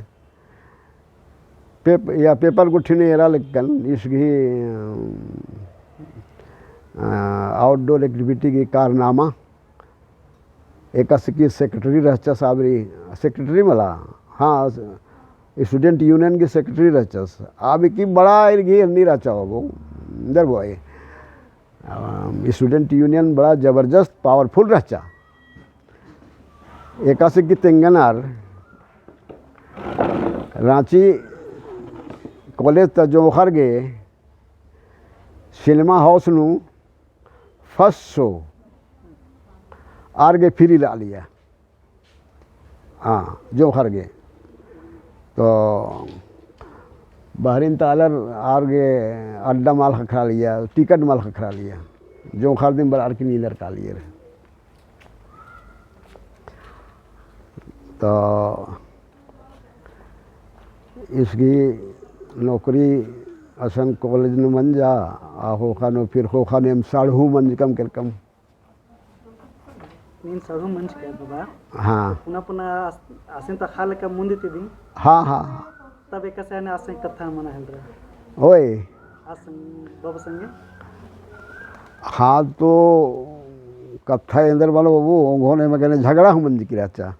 पेप-, या paper गुट्ठी नू एरा लेकन ईस गही, अ, outdoor activity गही कारनामा। एकासे की secretary रहचस आबरी, secretary मला, हाँ, student union गही secretary रहचस। आबकी बड़ा ईर गही अन्नी रहचा होबो, दर बोए। अम, student union बड़ा जबरदस्त powerful रहचा। एकासे की तेंगनर राँची college ता जोंख़र गे cinema house नू first show आर गे free रआ लिया। हाँ, जोंख़र गे। तो बहरिन ता आलर आर गे अड्डा मल ख़क्खरा लिया, ticket मल ख़क्खरा लिया। जोंख़र दिम बरअर की नींदर कालियर। तो ईस गही नौकरी असन कॉलेज नू मंजा, आ ख़ोख़ा नू, फिर ख़ोख़ा नू एम साढ़ू मंजकम केरकम। नीन साढ़ू मंजका बाबा? हाँ। पुना पुना आस-, आसिन ता ख़ाल का मुंदी ती दी? हाँ, हाँ, हाँ। तब एकासे अन्ने आसिन कत्था मना हेलरा? ओए। आसिन बाबा संगे? हाँ, तो कत्था एन्देर बालो बाबू, ओंघोन एमा गने झगड़ा हूँ मंजकी रहचा।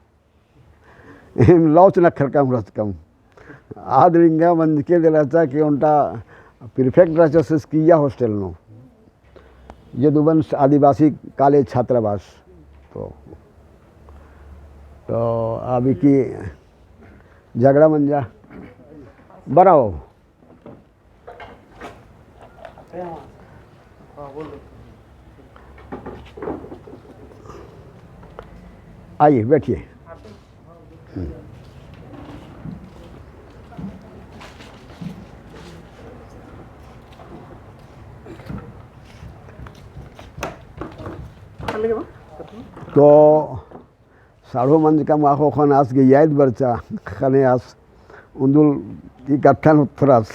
एम लौच नखरकम रहचकम। आद लिंगा मंजके दे रहचा कि ओन्टा prefect रहचा सिसकिया hostel नू। ये दुबन आदिवासी college छात्रावास। तो, तो अबकी झगड़ा मंजा। बराओ। आइए, बैठिए। हम्म। तो साढ़ू मंजकम आ ख़ोख़ा नू आस गे याद बरचा, ख़ने आस उन्दुल की कत्थन उत्तरास।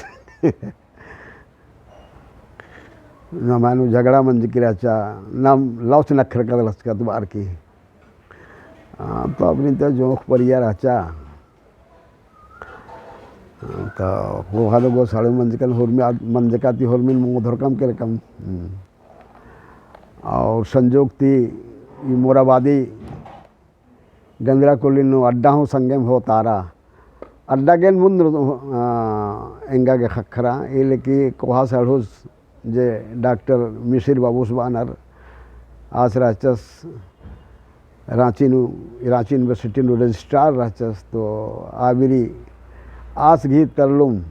नमानु झगड़ा मंजकी रहचा, नाम लौच नखरकम रहचका तो बार की। आ, तो अपनी तो जोंख़ परिया रहचा। तो ख़ोख़ा दो गो साढ़ू मंजकन हुरमी आद-, मंजका ती हुरमिन मोधरकम केरकम। हम्म। और संजोग ती ई मोराबादी गंदरा कुली नू अड्डा हूँ संगेम होतारा। अड्डा गेन मुन्द, आ, एंगा गे ख़क्खरा, इले कि कोहा साढ़ूस जे डॉक्टर मिसिर बाबूस बानर, आस रहचस राँची नू, राँची university नू registrar रहचस, तो आबिरी आस गही तरलुम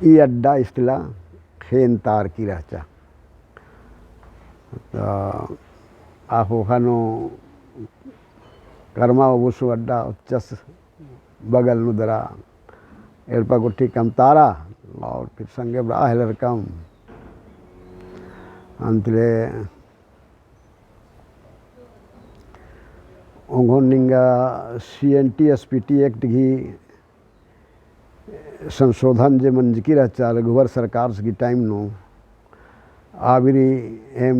ई अड्डा इस्तला ख़ेन तारकी रहचा। तो आ ख़ोख़ा नू करमा बाबूस अड्डा उच्चस बगल नू दरा एड़पा गुट्ठी कमतारा और फिर संगे बड़ा हेलरकम। अंतले ओंघोन निंगा CNT SPT Act गही संशोधन जे मंजकी रहचा रघुवर सरकार गही time नू, आबिरी एम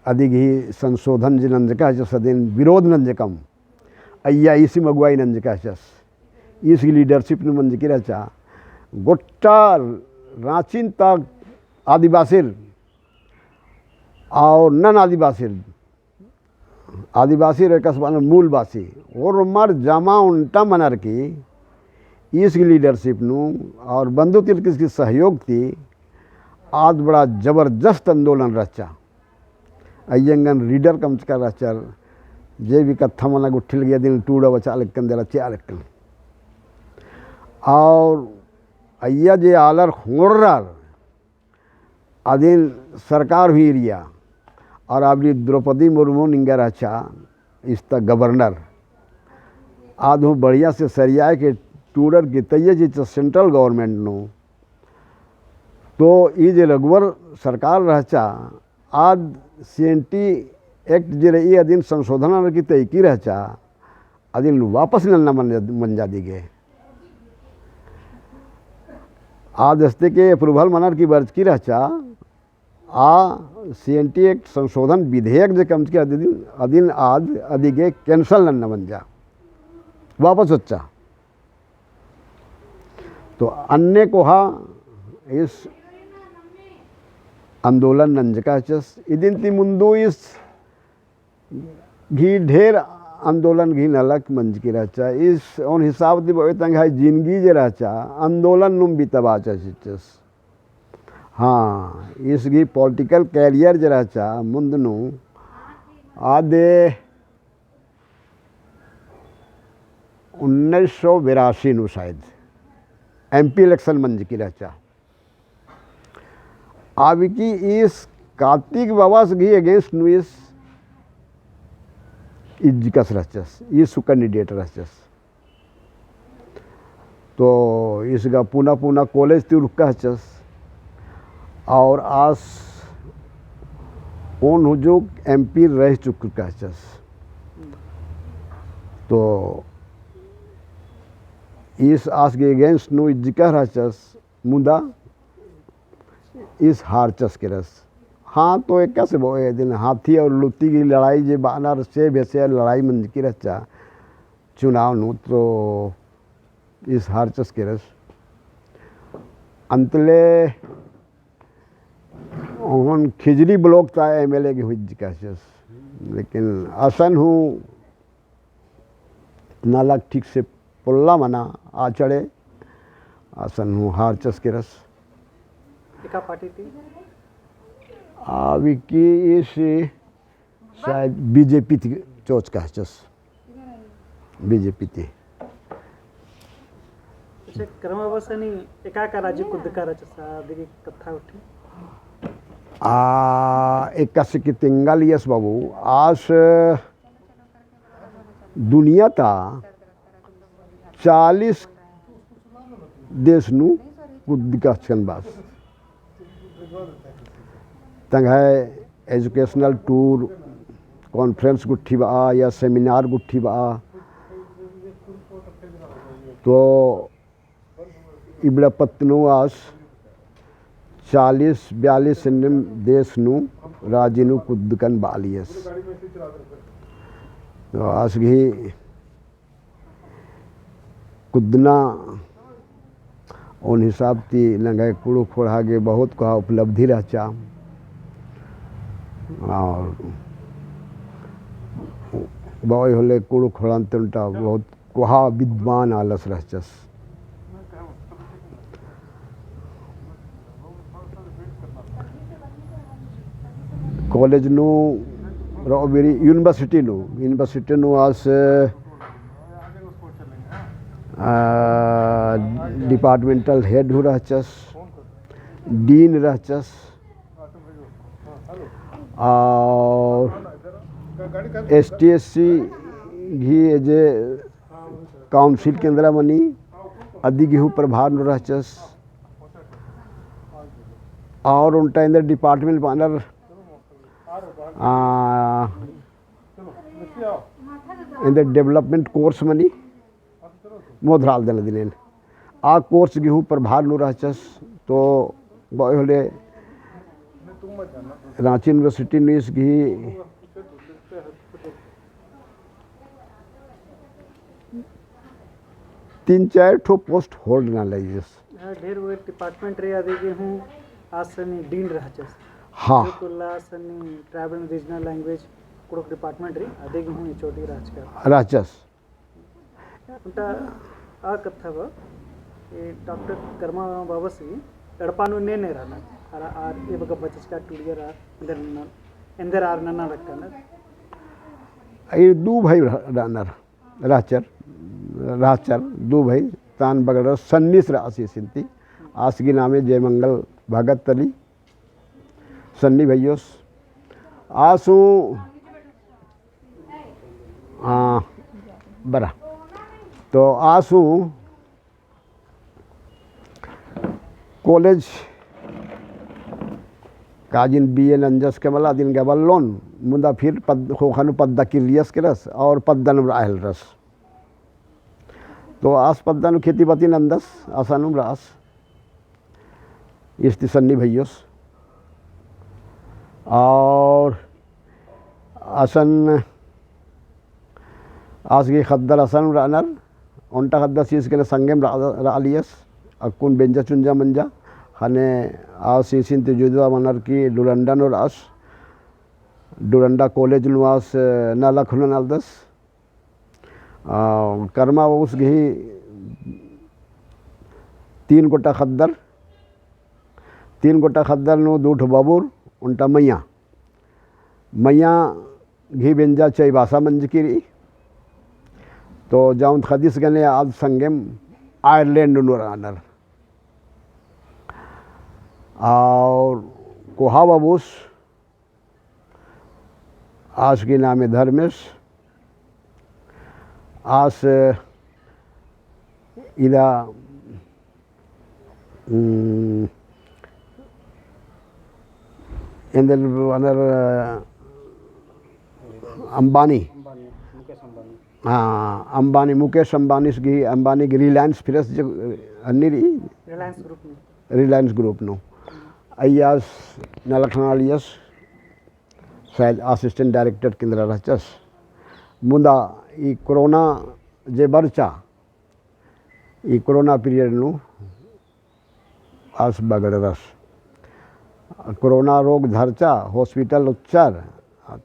अदी गही संशोधन जे नंजका रहचस अदिन विरोध नंजकम। अइय्या ईसिम अगुवाई नंजका रहचस। ईस गही leadership नू मंजकी रहचा। गोट्टा राँचिन ता आदिवासिर और नन आदिवासिर, आदिवासिर एकासे बअनर मूलवासी, ओर्मर जमा ओन्टा मनर की ईस गही leadership नू और बंधु तिलकिस गही सहयोग ती आद बड़ा जबरदस्त आंदोलन रहचा। अइय्या एंगन leader कमचका रहचर, जे भी कत्था मना गुट्ठी लगिया अदिन टूड़ा बचा लक्कन देला चिआ लक्कन। और अइय्या जे आलर ख़ोंड़रर, अदिन सरकार हुई रिया, और अबरी द्रौपदी मुर्मू निंगा रहचा इस्ता governor। आद हूँ बढ़िया से सरियाय के टूड़र की तैया चिच्चस central government नू। तो ई जे रघुवर सरकार रहचा, आद CNT Act जे रई अदिन संशोधन ननर की तैकी रहचा, अदिन वापस नन्ना मंजा, मंजा दिगे। आद अस्ते के approval मनर की बरचकी रहचा, आ CNT Act संशोधन विधेयक जे कमचकी अदिन, अदिन आद अदिगे cancel नन्ना मंजा, वापस होच्चा। तो अन्ने कोहा ईस आंदोलन नंजका रहचस, इदिन ती मुन्दु ईस गही ढेर आंदोलन गही नलख मंजकी रहचा। ईस ओन हिसाब ती बओय तंग्है जिनगी जे रहचा, आंदोलन नुम बिताबाचा चिच्चस। हाँ, ईस गही political career जे रहचा, मुन्द नू आदे उन्नीस सौ बेरासी नू शायद MP election मंजकी रहचा। अबकी ईस कातिक बाबस गही against नू ईस इज्जकस रहचस, ईस हूँ candidate रहचस। तो ईस गा पुना पुना college ती उरखका रहचस। और आस ओन हुजुक MP रह चुकका रहचस। तो ईस आस गे against नू इज्जका रहचस, मुदा ईस हारचस केरस। हाँ, तो एकासे बओय, एदिन हाथी और लूती की लड़ाई जे बअनर से बेसे लड़ाई मंजकी रहचा चुनाव नू, तो ईस हारचस केरस। अंतले ओहन खिजरी block ता MLA गे हूँ इज्जका रहचस। लेकिन असन हूँ नलख ठीक से पोल्ला मना आचड़े, असन हूँ हारचस केरस। एका पार्टी ती? अबकी ईस शायद BJP ती चोचका रहचस, BJP ती। अच्छा, करमा बाबस नी एका एका राजी कुद्दका रहचस, अदी गही कत्था उठी। आ, एकासे की तेंगालियस बाबू, आस दुनिया ता चालीस देश नू कुद्दका रहचकन बास। तंग्है educational tour, conference गुट्ठी बआ या seminar गुट्ठी बआ, तो इबड़ा पत्त नू आस चालीस बयालीस एन्नेम देश नू राजी नू कुद्दकन बालियस। तो आस गही कुद्दना ओन हिसाब ती नंग्है कुँड़ुख़ ख़ोंड़हा गे बहुत कोहा उपलब्धि रहचा। और बओय होले कुँड़ुख़ ख़ोंड़हा ती ओन्टा बहुत कोहा विद्वान आलस रहचस। College नू रओ बेरी university नू, university नू आस, आ, departmental head हूँ रहचस, dean रहचस, और ST SC गही जे council केंद्रा मनी अदी गही हूँ प्रभार नू रहचस। और ओन्टा एन्देर department बअनर, आ, एन्देर development course मनी मोधराल दन दिनेन। आ course गही हूँ प्रभार नू रहचस, तो बओय होले राँची university नू ईस गही तीन चार ठो post hold नना लगियस। हाँ, ढेर वो department रई, अदी गही हूँ आस नी dean रहचस। हाँ। जो कुल्ला आस नी tribal regional language कुँड़ुख़ department रई, अदी गही हूँ HOD रहचका। रहचस। ओन्टा आ कत्था बा, ए डॉक्टर करमा बाबस गही एड़पा नू एन्ने एन्ने रअनर, आर, आर एबका बचचका टूड़ियर, एन्देर नना, एन्देर आर नना लक्कनर। ई दू भाई रअनर, रहचर, रहचर, दू भाई, तान बगल रअस सन्नीस रअस ईसिन ती, आस गही नामे जयमंगल भगत तली, सन्नी भैयोस, आस हूँ आ, बरा। तो आस हूँ college काजिन BA नंजस के मला अदिन गा बल्लोन, मुदा फिर पद-, ख़ोख़ा नू पद्दा किर्रियस केरस और पद्दा नू रआ हेलरस। तो आस पद्दा नू खेती बाती नंदस, असानुम रअस। इस्ती सन्नी भैयोस। और असन आस गही ख़द्दर असन रअनर, ओन्टा ख़द्दस ईस गने संगेम रआ-, रआलियस, अक्कुन बेंजा चुंजा मंजा, ख़ने आस ईसिन ती जुदा मनर की डुरंडा नू रअस, डुरंडा college नू आस नलख नू नलदस। आ, करमा बाबुस गही तीन गोटा ख़द्दर, तीन गोटा ख़द्दर नू दू ठो बबुर, ओन्टा मइय्याँ। मइय्याँ गही बेंजा चइबासा मंजकी रई। तो जौन ख़द्दस गने आद संगेम Ireland नू रअनर। और कोहा बाबुस आस गही नामे धर्मेस। आस इदा, उम, एन्देर बअनर अंबानी। अंबानी, मुकेश अंबानी। हाँ, अंबानी, मुकेश अंबानीस गही, अंबानी गही Reliance Fresh जो अन्नी रई, Reliance Group नू। Reliance Group नू। अइय्यास नलख ननालियस, शायद assistant director केंद्रा रहचस। मुदा ई कोरोना जे बरचा, ई कोरोना period नू आस बगड़रस। कोरोना रोग धरचा, hospital उच्चर,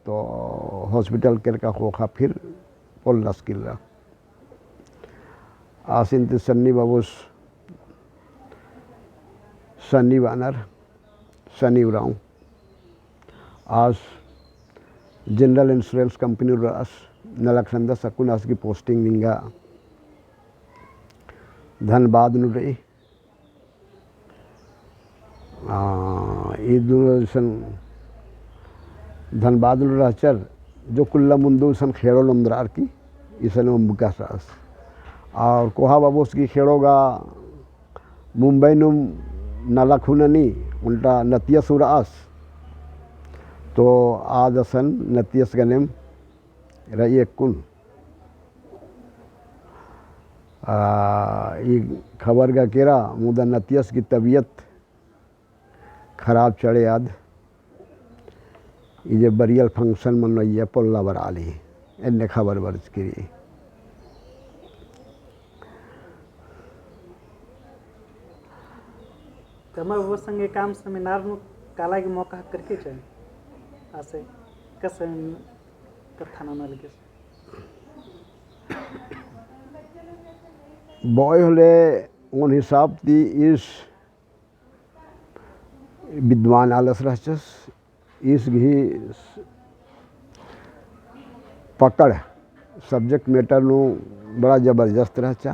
तो hospital केरका ख़ोख़ा फिर पोल्लस किर्रा। आसिन ती सन्नी बाबुस, सन्नी बअनर, सन्नी उराँव। आस General Insurance Company नू रअस, नलख नंदस, अक्कुन आस गही posting निंगा धनबाद नू रई। आ, ई दूर इसन धनबाद नू रहचर, जो कुल्ला मुन्दु इसन खेड़ो नंदरअर की, इसन अम्बकस रअस। और कोहा बाबुस गही खेड़ो गा मुंबई नू नलख हूँ ननी, ओन्टा नतियस हूँ रअस। तो आद असन नतियस गनेम रई अक्कुन। आ, ई खबर गा केरा, मुदा नतियस गही तबियत खराब चढ़े आद। ई जे burial function मनो इया पोल्ला बरआली, एन्ने खबर बरचकी रई। तमा वो संगे काम seminar नू काला गही मौका हक्कर की चाही। आसे कस कत्था नना लगे। बओय होले ओन हिसाब ती ईस विद्वान आलस रहचस, ईस गही पकड़ subject matter नू बड़ा जबरदस्त रहचा।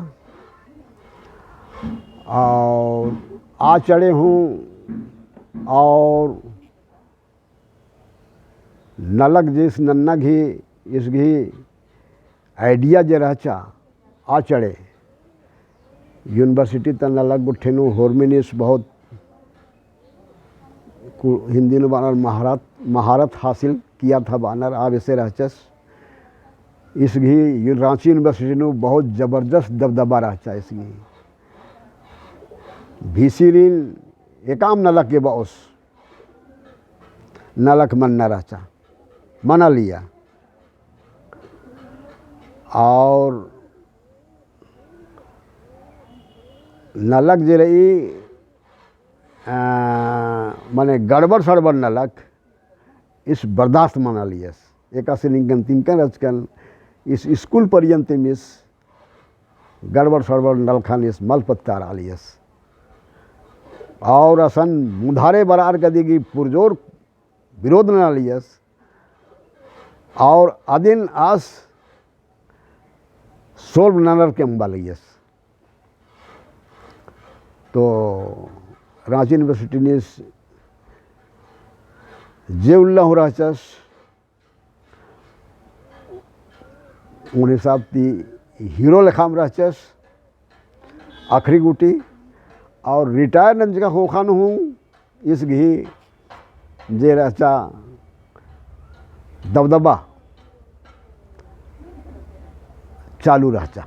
और आ चढ़े हूँ और नलख जे ईस नन्ना गही, ईस गही idea जे रहचा, आ चढ़े university ता नलख गुट्ठिन हूँ होरमिन ईस बहुत कु-, हिंदी नू बअनर महारत, महारत हासिल किया था बअनर, आ बेसे रहचस। ईस गही यू-, राँची university नू बहुत जबरदस्त दबदबा रहचा ईस गही। VC रिन एकअम नलख गे बओस, नलख मन्ना रहचा, मना लिया। और नलख जे रई, आ, मने गड़बड़ सड़बड़ नलख, ईस बर्दाश्त मना लियस। एकासे निंगन तिंकन रहचकन, ईस स्कूल पर्यंतम ईस गड़बड़ सड़बड़ नलखन ईस मल पत्तारआ लियस। और असन मुन्धारे बरअर गदी गही पुरजोर विरोध नना लियस। और अदिन आस solve ननर के अम्बा लियस। तो राँची university नू ईस जे उल्ला हूँ रहचस, ओन हिसाब ती hero लेखाम रहचस, आखिरी गूटी, और retire नंजका ख़ोख़ा नू हूँ ईस गही जे रहचा दबदबा चालू रहचा।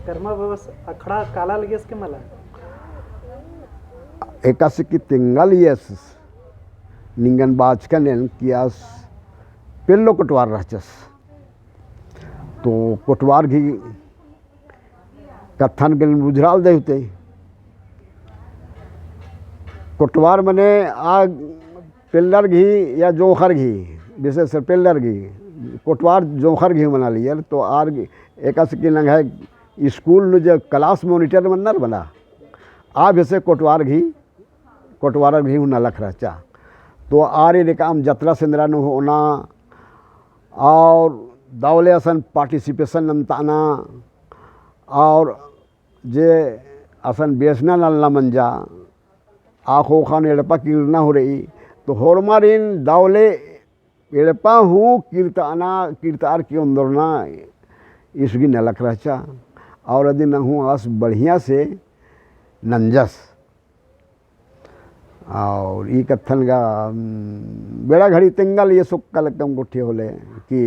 कर्मा बबस अखड़ा काला लगियस के मला? एकासे की तेंगा लियस निंगन बाचकन एन कि आस पेल्लो कोटवार रहचस। तो कोटवार गही कत्थन के बुझराल दे होते। कोटवार मने आ पेल्लर गही या जोंख़र गही, विशेष पेल्लर गही, कोटवार जोंख़र गही मना लियर, तो आर एकासे की नंग्है स्कूल नू जे class monitor मन्नर बना, आ बेसे कोटवार गही कोटवारर गही हूँ नलख रहचा। तो आर एकाम जतरा सेंदरा नू होना और दवले असन participation नन्ताना और जे असन बेसना नलना मंजा, आ ख़ोख़ा नू एड़पा किरना हूँ रई, तो होरमारिन दवले एड़पा हूँ किरताना, किरतार की ओन्दरना ईस गही नलख रहचा। और अदिन हूँ आस बढ़िया से नंजस। और ई कत्थन गा, उम, बेड़ा घड़ी तेंगा लगिया सोक्का लक्कम गुट्ठी होले कि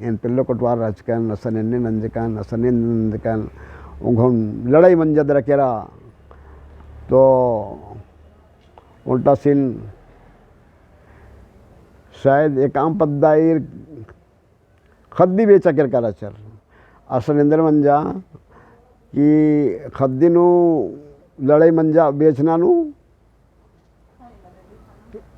एन पेल्लो कोटवार रहचकन, असन एन्ने नंजकन, असन एन्ने नंजकन, उंगोन लड़ाई मंजा दरा केरा। तो ओन्टासिन शायद एकाम पद्दा ईर खद्दी बेचा केरका रहचर। असन एन्देर मंजा कि खद्दी नू लड़ाई मंजा बेचना नू,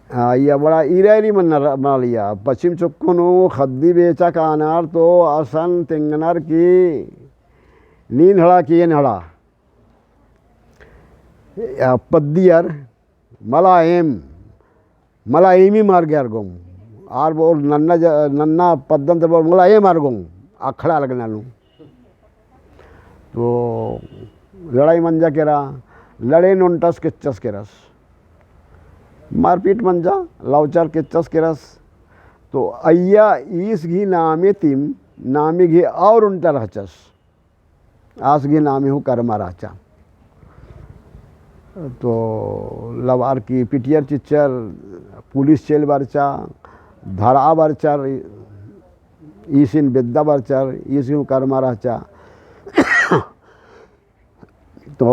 आ, या बड़ा ईरा ईरी मन्ना र-, मना लिया। पश्चिम चोक्को नू खद्दी बेचा कानर तो असन तेंगनर कि नीन हड़ा कि एन हड़ा। या पद्दियर मला एम, मला एम ही मार गया अरगोम। आर बोल नन्ना ज-, नन्ना पद्दन तर बोल मला एम अरगोम, अखड़ा लगना नू। तो लड़ाई मंजा केरा, लड़े नू ओन्टस केच्चस केरस। मारपीट मंजा, लाउचार केच्चस केरस। तो अइय्या ईस गही नामे तिम, नामे गही और ओन्टा रहचस। आस गही नामे हूँ करमा रहचा। तो लबार की पिटियर चिच्चर, पुलिस चेल बरचा, धरा बरचर, ईसिन बेद्दा बरचर, ईस गही हूँ करमा रहचा। तो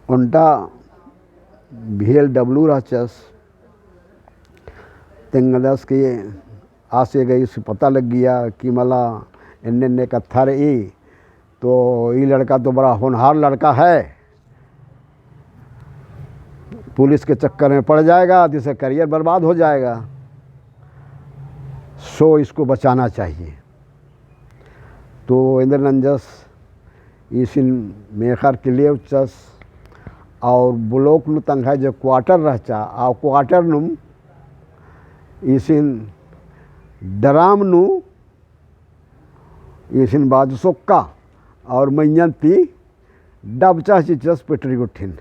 ओन्टा बीएलडब्ल्यू रहचस, तेंगदस कि आसे गई से पता लग्गिया कि मला एन्ने एन्ने कत्था रई, तो ई लड़का तो बड़ा होनहार लड़का है, पुलिस के चक्कर में पड़ जाएगा तो इसका करियर बर्बाद हो जाएगा, सो इसको बचाना चाहिए। तो एन्देर नंजस ईसिन मेख़र के लेवचस और ब्लॉक नू तंग्है जो क्वार्टर रहचा, आ क्वार्टर नू ईसिन ड्राम नू ईसिन बाजु सोक्का और मइय्याँ ती डबचा चिच्चस पेटरी गुट्ठिन।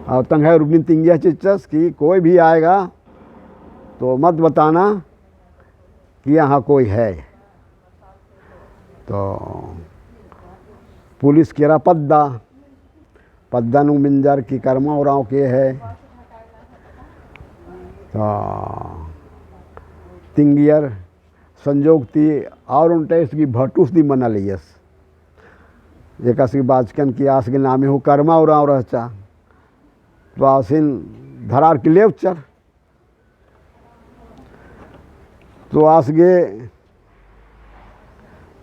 और तंग्है उर्मिन तिंगिया चिच्चस कि कोई भी आएगा तो मत बताना कि यहाँ कोई है। तो पुलिस केरा पद्दा, पद्दा नू मेंजर कि करमा उराँव के है। तो तिंगियर संजोग ती और ओन्टा ईस गही भटुस दी मना लियस। एकासे बाचकन कि आस गही नामे हूँ करमा उराँव रहचा। तो आसिन धरार की लेवचर। तो आस गे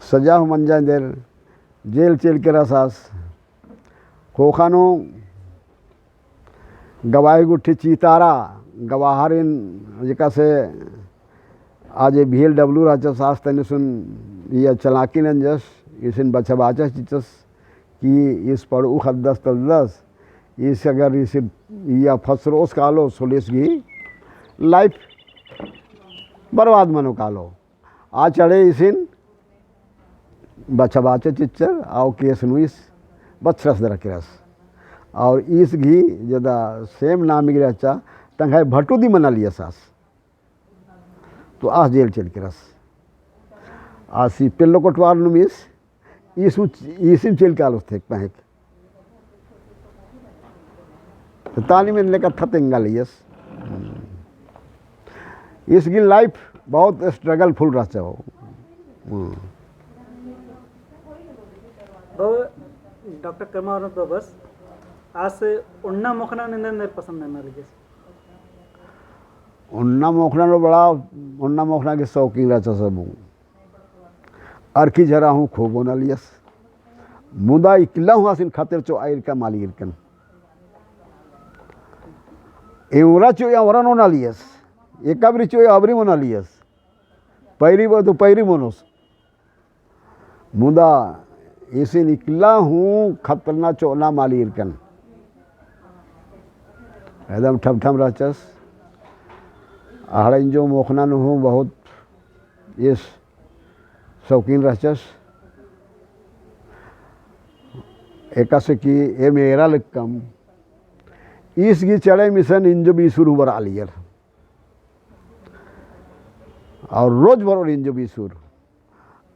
सजा हूँ मंजा एन्देर जेल चेल केरस आस। ख़ोख़ा नू गवाही गुट्ठी चितारा, गवाहरिन जेकासे आज बीएलडब्ल्यू रहचस आस तनिसुन इया चालाकी नंजस, ईसिन बछाबाचा चिच्चस कि ईस पड़ू ख़द्दस तलदस, ईस अगर ईस इया फसरोस कालोस होले ईस गही life बर्बाद मनो कालो। आ चढ़े ईसिन बछाबाचा चिच्चर, आव केस नू ईस बछरस दरा केरस। और ईस गही जदा सेम नामे गही रहचा, तंग्है भटू दी मना लियस आस। तो आस जेल चेल केरस। आसी पेल्लो कोटवार नुम ईस, ईस उ-, ईसिम चेल कालोस थेक पहेक। तो तानी में लेकर था तेंगा लियस। ईस गही life बहुत struggleful रहचा हो। हम्म। बाबा, डॉक्टर करमा उराँव तो बस, आस ओन्ना मोख़ना एन्देर पसंद नना लियस। ओन्ना मोख़ना रो बड़ा, ओन्ना मोख़ना गही शौकीन रहचा सबू। अरखी झरा हूँ खूब ओना लियस। मुदा इकला हूँ आसिन खतर चोआ ईरका मल ईरकन। एवरा चोआ एवरा ओना लियस। एका बारी चोआ एका बारी ओना लियस। पैरी बा तो पैरी मनोस। मुदा ईसिन इकला हूँ खतरना चोअना मल ईरकन। एकदम ठम ठम रहचस। अहड़ा इंजो मोख़ना नू हूँ बहुत ईस शौकीन रहचस। एकासे कि एम एरा लक्कम ईस गही चढ़े मिसन इंजो बीसुर हूँ बरआ लियर। और रोज बरओर इंजो बीसुर।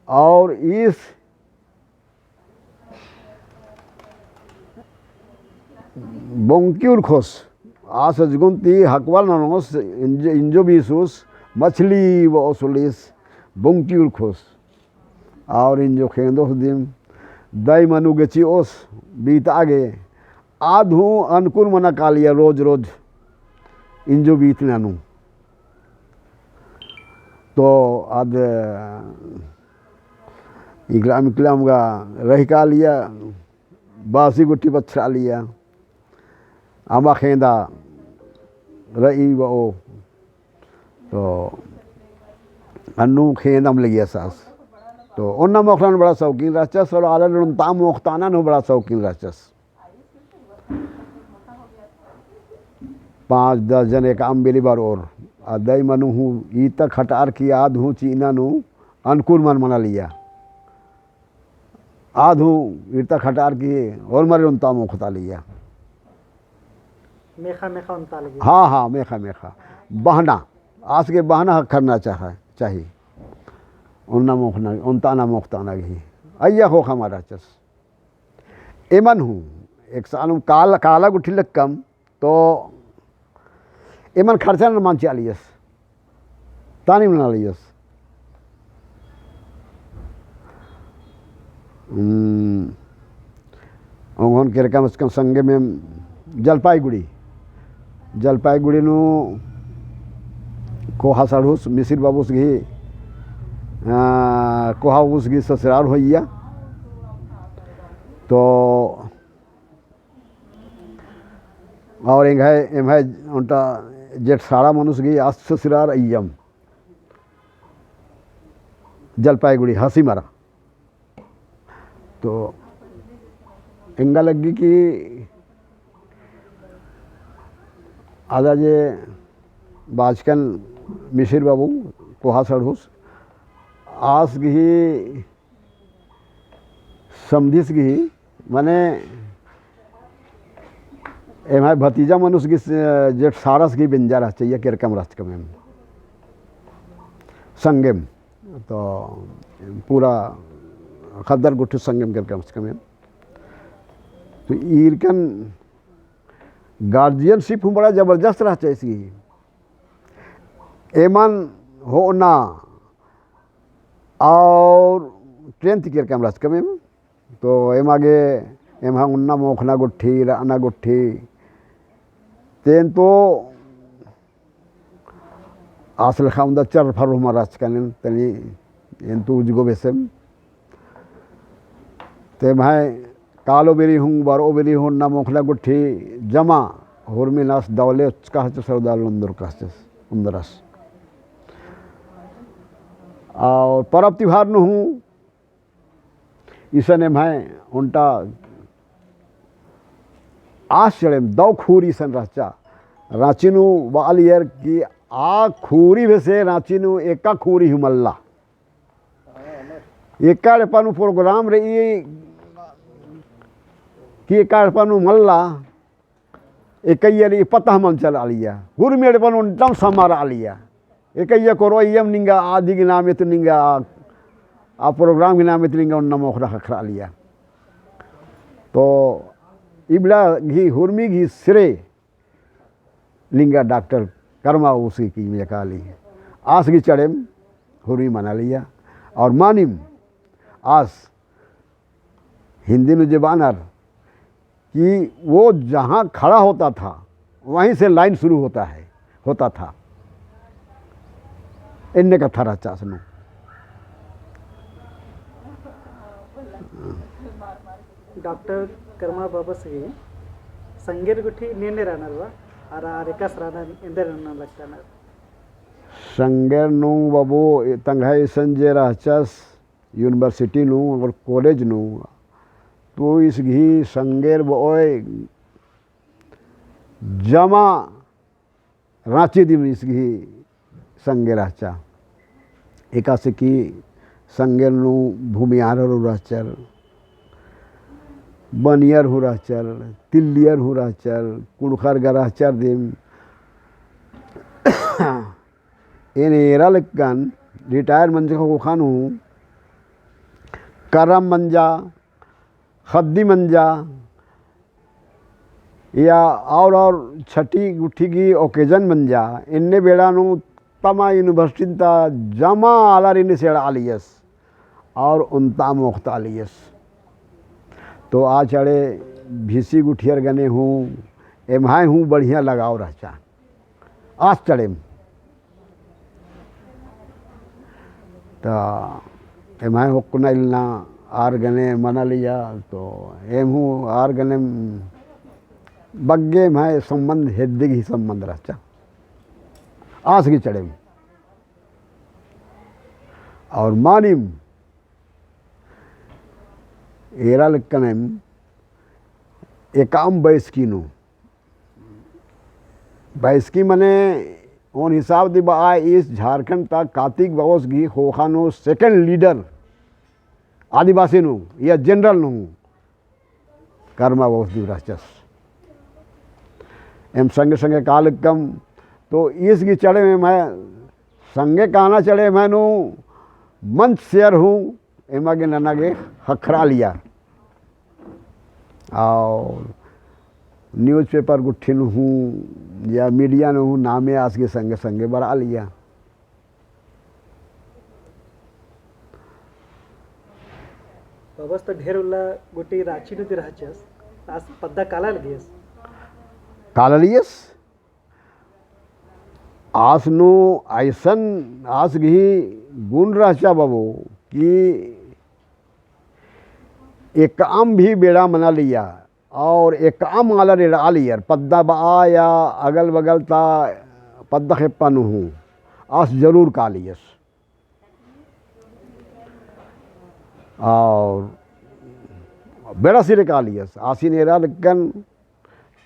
और ईस बोंकी उरखोस, आस अजगुन ती हकवाल ननोस, इंजो, इंजो बीसुस, मछली बओस उलिस, बोंकी उरखोस। और इंजो खेंदोस दिम, दई मनु गे चिओस, बीतआ गे, आद हूँ अनकुर मना कालिया रोज रोज, इंजो बीतना नू। तो आद इकलाम इकलाम गा रही कालिया, बासी गुट्ठी पछरा लिया, अमा खेंदा रई बओ, तो अन्नू खेंदम लगिया सास। तो ओन्ना मोखना नू बड़ा शौकीन रहचस, और आलर ओन्ता मोखताना नू बड़ा शौकीन रहचस। पाँच दस जन एकअम बेली बरओर, आ दई मनु हूँ ईता खटार की आद हूँ चिअना नू अनकुर मल मना लिया। आद हूँ ईता खटार की ओर्मर ओन्ता मोखता लिया। मेखा मेखा ओन्ता लगी। हाँ, हाँ, मेखा मेखा। बहना, आस गे बहना ख़क्खरना चाहा, चाही। ओन्ना मोखना, ओन्ताना मोखताना गही। अइय्या ख़ोख़ा मल रहचस। एमन हूँ, एकसानुम काल-, काला गुट्ठी लक्कम, तो एमन खर्चा नू मल चिआ लियस, तानी मना लियस। हम्म, ओंगोन केरका मचकम संगे में जलपाईगुड़ी, जलपाईगुड़ी नू कोहा सड़हुस, मिसिर बाबुस गही, आ, कोहा बाबुस गही ससुराल होइया। तो और एंग्है, एम्है ओन्टा जेठसाड़ा मनुस गही आस ससुरार अइयम जलपाईगुड़ी हसीमरा। तो एंगा लग्गी कि आदा जे बाचकन मिसिर बाबू कोहा सड़हुस आस गही समधिस गही, माने, एम्है भतीजा मनुस गही, जेठसाड़स गही बेंजा रहचा, अइय्या केरकम रहचकम एम। संगेम, तो पूरा ख़द्दर गुट्ठी संगेम केरकम रहचकम एम। तो ईरकन guardianship हूँ बड़ा जबरदस्त रहचा इसकी। एमन होना और train ती केरकम रहचकम एम। तो एमा गे एम्हा ओन्ना मोख़ना गुट्ठी, रअना गुट्ठी। तेन तो आस लेखा ओन्दा चर फर हूँ मल रहचकन एन, तनी एन तो उजगो बेसेम। ते एम्है कालो बेरी हूँ, बरओ बेरी हूँ, ओन्ना मोख़ना गुट्ठी जमा हुरमिन आस दवले उचका हचस, सौदा लोन्दर कहचस, ओन्दरस। और परब तिहार नू हूँ, इसन एम्है ओन्टा आस चड़ेम दव खूरी इसन रहचा। राँची नू बआलियर कि आ खूरी बेसे राँची नू एका खूरी हूँ मल्ला। एका एड़पा नू program रई कि एका एड़पा नू मल्ला, एकइया रई पता मल चलआ लिया, हुरमी एड़पन ओन्टम समारआ लिया। एकइया कोरो अइयम निंगा आदि गही नामे तो निंगा आ, आ program गही नामे तो निंगा ओन्ना मोख़ना ख़क्खरआ लिया। तो इबड़ा गही हुरमी गही सिरे निंगा डॉक्टर करमा उसकी की मेकाली आस गही चड़ेम हुरमी मना लिया। और मानिम आस हिंदी नू जे बअनर कि वो जहाँ खड़ा होता था, वहीं से line शुरू होता है, होता था। एन्ने कत्था रहचा आस नू। डॉक्टर कर्मा बाबस गही संगेर गुट्ठी नेने रअनर बा, अरा आर एकासे रअनर, एन्देर नना लगनर? संगेर नू बाबू तंग्है इसन जे रहचस, university नू और college नू, तो इस गही संगेर बओय जमा राँची दिम इस गही संगेर रहचा। एकासे कि संगेर नू भूमिहारर हूँ रहचर, बनियर हूँ रहचर, तिल्लियर हूँ रहचर, कुँड़ुख़र गा रहचर दिम। एन एरा लेकन retire मंजका ख़ोख़ा नू करम मंजा, ख़द्दी मंजा, या और, और छठी गुट्ठी गही occasion मंजा, एन्ने बेड़ा नू तमा university ता जमा आलर एन्ने से एड़ालियस और ओन्टा मोख़तालियस। तो आ चड़े भीसी गुट्ठियर गने हूँ, एम्है हूँ बढ़िया लगाव रहचा। आस चड़ेम। तो एम्है होक्कना इलना आर गने मनालिया, तो एम हूँ आर गने बग्गे एम्है संबंध हेद्दे गही संबंध रहचा। आस गही चड़ेम। और मानिम एरा लक्कनेम एकाम बैसकी नू। बैसकी मने ओन हिसाब दी बआ ईस झारखंड ता कातिक बावस गही ख़ोख़ा नू second leader आदिवासी नू या general नू कर्मा बावस दी रहचस। एम संगे संगे कालकम तो ईस गही चड़ेम एम्है संगे काना चड़े एम्है नू मंच share हूँ एमा गे नना गे ख़क्खरालिया। और newspaper गुट्ठी नू हूँ या media नू हूँ नामे आस गही संगे संगे बरआलिया। बाबस तो ढेर उल्ला गुट्ठी राँची नू दी रहचस, आस पद्दा काला लगियस। काला लियस। आस नू अइसन आस गही गुण रहचा बाबू कि एकअम भी बेड़ा मनालिया और एकअम आलर एड़आलियर पद्दा बआ या अगल बगल ता पद्दा खेप्पा नू हूँ आस जरूर कालियस। और बेड़ा सिरे कालियस आसिन एरा लक्कन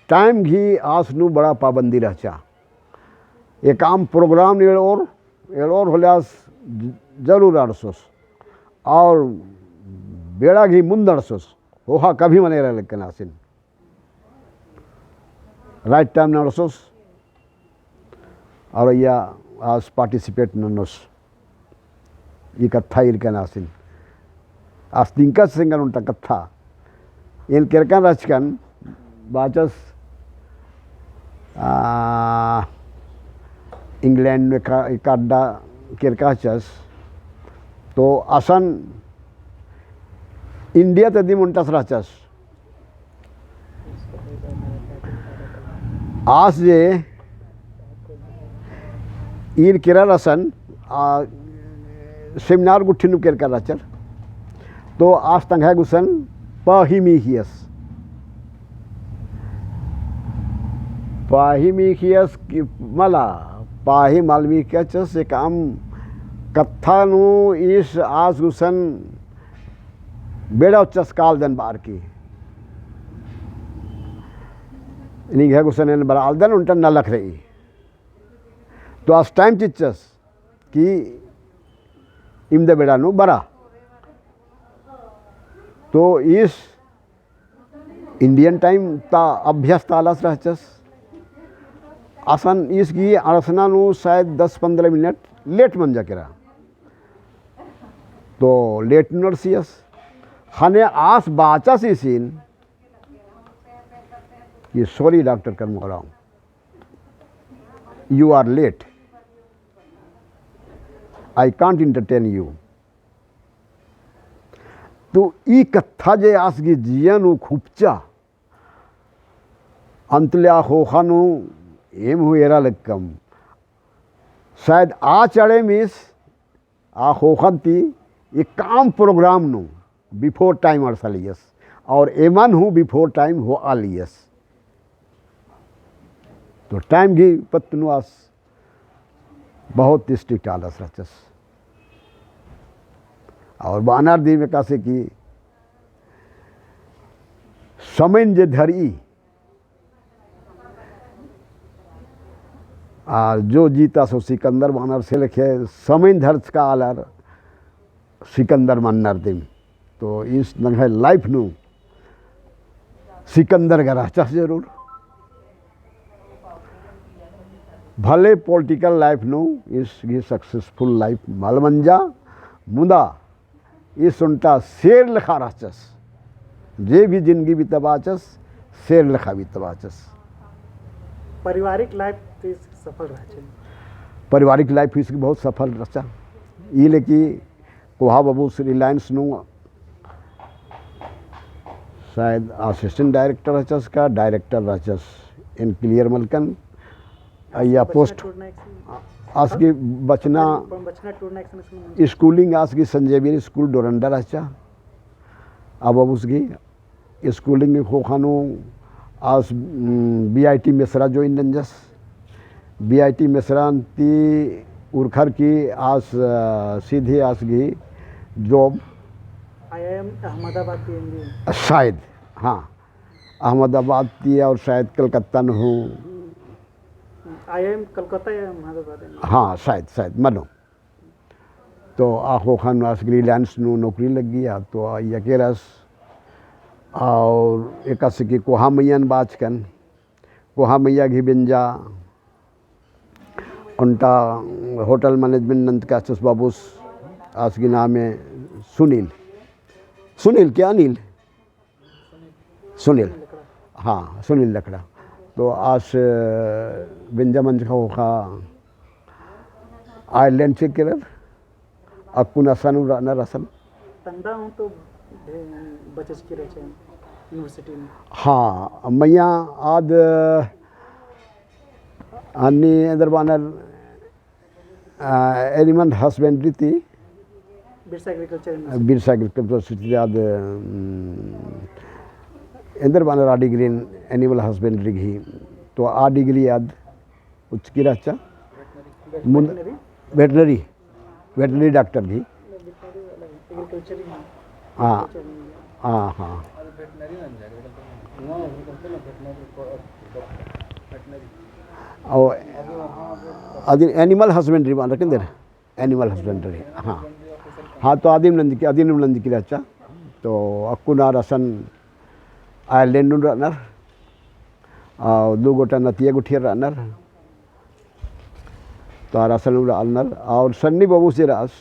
time गही आस नू बड़ा पाबंदी रहचा। एकअम program एड़ओर, एड़ओर होले आस ज-, जरूर अंड़सोस। और बेड़ा गही मुन्द अंड़सोस। ख़ोख़ा कभी मल एरा लक्कन आसिन। Right time नू अंड़सोस। और या आस participate ननोस। ई कत्था ईरकन आसिन। आस तिंकस एंगन ओन्टा कत्था। एन केरकन रहचकन बाचस, आ, England नू एका, एका अड्डा केरका रहचस। तो असन India ता दिम ओन्टस रहचस। आस जे ईर केरर असन, आ, seminar गुट्ठी नू केरका रहचर। तो आस तंग्है गुसन पाही मीखियस। पाही मीखियस कि मला, पाही मल मीखियस एकअम कत्था नू ईस आस गुसन बेड़ा उच्चस कालदन बअर की। निंग्है गुसन एन बरआलदन ओन्टा नलख रई। तो आस time चिच्चस कि इमदा बेड़ा नू बरा। तो ईस Indian time ता अभ्यास ता आलस रहचस। असन ईस गही अंड़सना नू शायद दस पन्द्रह minute late मंजा केरा। तो late नू अंड़सियस। ख़ने आस बाचस ईसिन कि sorry डॉक्टर करमोराव, you are late, I can't entertain you। तो ई कत्था जे आस गही जिया नू खूबचा, अंतले आ ख़ोख़ा नू एम हूँ एरा लक्कम। शायद आ चड़ेम ईस आ ख़ोख़न ती एकअम program नू before time अंड़सालियस और एमन हूँ before time होआलियस। तो time गही पत्त नू आस बहुत strict आलस रहचस। और बअनर दिम एकासे कि समइन जे धरई, आ, जो जीता सो सिकंदर बअनर से लेखे समइन धरचका आलर सिकंदर मन्नर दिम। तो ईस नंग्है life नू सिकंदर गा रहचस जरूर। भले political life नू ईस गही successful life मल मंजा, मुदा ईस ओन्टा शेर लेखा रहचस। जे भी जिंदगी बिताबाचस, शेर लेखा बीतबाचस। पारिवारिक life तो इसकी सफल रहचा। पारिवारिक life इसकी बहुत सफल रहचा। ई लेकि कोहा बाबूस Reliance नू शायद assistant director रहचस का director रहचस, एन clear मलकन। अइय्या बचना post टूड़ना एकसन। आस गही बचना, बचना टूड़ना एकसन। Schooling आस गही Saint Xavier school डोरंडा रहचा। आ बाबूस गही schooling ख़ोख़ा नू आस, उम, B I T मेसरा join नंजस। B I T मेसरा ती उरखर की आस, अ, सीधे आस गही job I I M Ahmedabad ती एंगी। शायद, हाँ, अहमदाबाद ती और शायद कलकत्ता नू हूँ। I I M कलकत्ता या अहमदाबाद एंगी। हाँ, शायद, शायद, मनो। तो आ ख़ोख़ा नू आस गही Reliance नू नौकरी लग्गिया, तो आ यकेरस और एकासे की कोहा मइय्यान बाचकन, कोहा मइय्या गही बेंजा ओन्टा hotel management नंजकाचस बाबूस, आस गही नामे सुनील, सुनील क्या अनिल? सुनील, हाँ, सुनील लकड़ा। तो आस, अ, बेंजा मंजका ख़ोख़ा Ireland चिकेरर, अक्कुन असन रअनर असन। तंगदा हूँ तो बचचकी रहचा university में। हाँ, मइय्याँ आद, अ, अन्नी एन्देर बअनर, अ, animal husbandry ती। Birsa agriculture university। Birsa agriculture university आद, उम, एन्देर बअनर आ degree animal husbandry गही। तो आ degree आद उच्चकी रहचा। मुन-, veterinary? Veterinary, veterinary doctor गही। Agriculture ही। हाँ, agriculture ही। हाँ, हाँ। और अदिन animal husbandry बअनर केन्देर? Animal husbandry, हाँ। हाँ, तो अदिन नंजकी, अदिन नंजकी रहचा। तो अक्कुन आर असन Ireland नू रअनर, और दू गोटा नतिया गुठिया रअनर, तो आर असन नू रअनर, और सन्नी बाबूस जे रअस,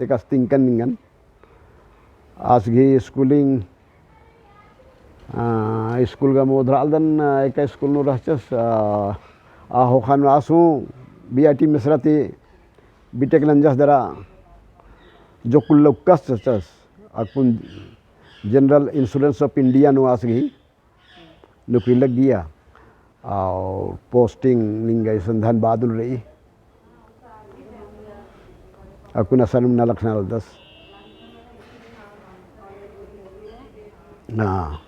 एकासे तिंकन निंगन। आस गही schooling, आ, school गा मोधरालदन, आ, एका school नू रहचस, आ, आ ख़ोख़ा नू आस हूँ B I T मेसरा ती B Tech नंजस दरा जो कुल्ला उक्कस चचस, अक्कुन General Insurance of India नू आस गही नौकरी लग्गिया, और posting निंगा इसन धनबाद नू रई। अक्कुन असन नलख नलदस। हाँ।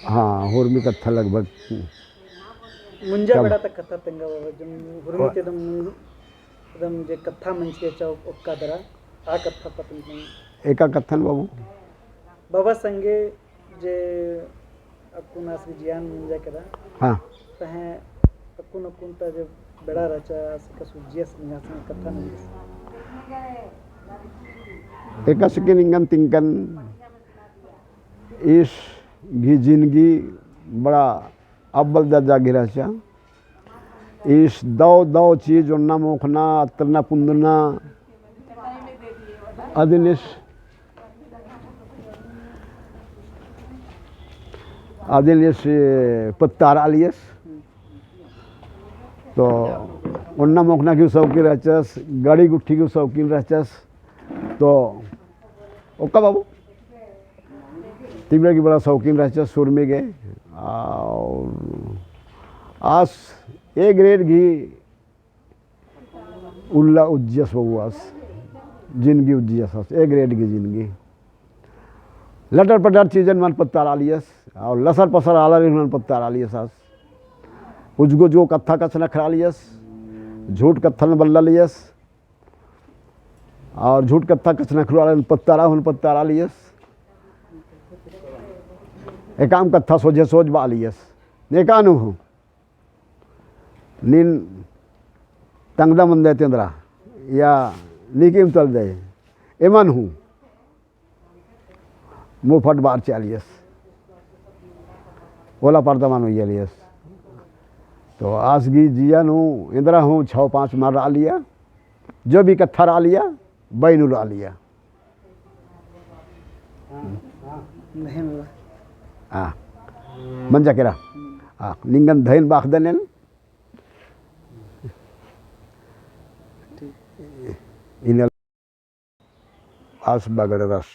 हाँ, हुरमी कत्था लगभग मुंजा बेड़ा तक कत्था तेंगा बाबा, जब हुरमी ते एकदम, एकदम जे कत्था मंजकी रहचा ओक्का दरा, आ कत्था पतन तेंगा। एका कत्थन बाबू? बाबा संगे जे अक्कुन आस गही जियान मुंजा केरा। हाँ। तहें अक्कुन अक्कुन ता जे बेड़ा रहचा, आस एकासे उज्जियस निंगा संगे कत्था नंजस। एकासे के निंगन तिंकन ईस गही जिनगी बड़ा अव्वल दर्जा गही रहचा। ईस दव दव चीज ओन्ना मोख़ना, अतरना पुन्दना, अदिन ईस, अदिन ईस पत्तारआलियस। तो ओन्ना मोख़ना गही शौकीन रहचस, गाड़ी गुट्ठी गही शौकीन रहचस। तो ओक्का बाबू, तिबड़ा गही बड़ा शौकीन रहचस हुरमी गे। और आस A grade गही उल्ला उज्जियस बाबू आस, जिनगी उज्जियस आस, A grade गही जिनगी। लटर पटर चीजन मल पत्तारआलियस, और लसर पसर आलारिन मल पत्तारआलियस आस। उज्जगो उज्जगो कत्था कछनखरआलियस, झूठ कत्थन बल्लालियस, और झूठ कत्था कछनखरु आलन पत्तारा हुन पत्तारआलियस। एकाम कत्था सोझे सोझ बआलियस। नेकानु हूँ। नीन तंगदा मंदय तेंदरा, या नीकिम तलदय, एमन हूँ। मुफट बार चालियस। ओला परदा मल उइयालियस। तो आस गही जिया नू एन्दरा हूँ छव पाँच मल रआ लिया, जो भी कत्था रआ लिया, बई नू रआ लिया। हाँ, हाँ, नहीं मिला। हाँ, मंजा केरा। हाँ, निंगन धइन बाखदन एन। ठीक। इन्ने आस बगड़रस।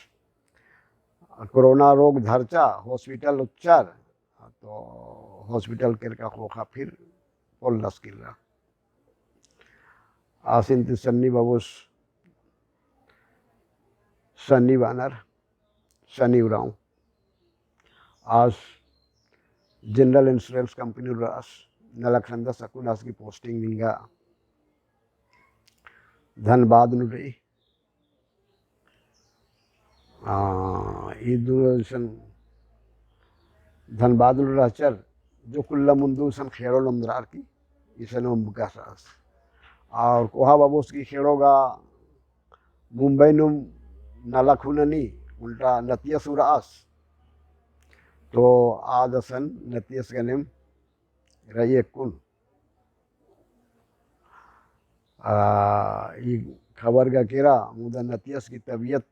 कोरोना रोग धरचा, hospital उच्चर, तो hospital केरका ख़ोख़ा फिर पोल्लस किर्रा। आसिन ती सन्नी बाबुस, सन्नी बानर, सन्नी उराँव। आस General Insurance Company रअस, नलख नन्दस अक्कुन आस गही posting निंगा धनबाद नू रई। आ, ई दू इसन धनबाद नू रहचर, जो कुल्ला मुन्दु इसन खेड़ो नन्दरअर की, इसन उम्बकस रअस। और कोहा बाबुस गही खेड़ो गा मुंबई नू नलख हूँ ननी, उल्टा नतियस हूँ रअस। तो आद असन नतियस गनेम रई अक्कुन। आ, ई खबर गा केरा, मुदा नतियस गही तबियत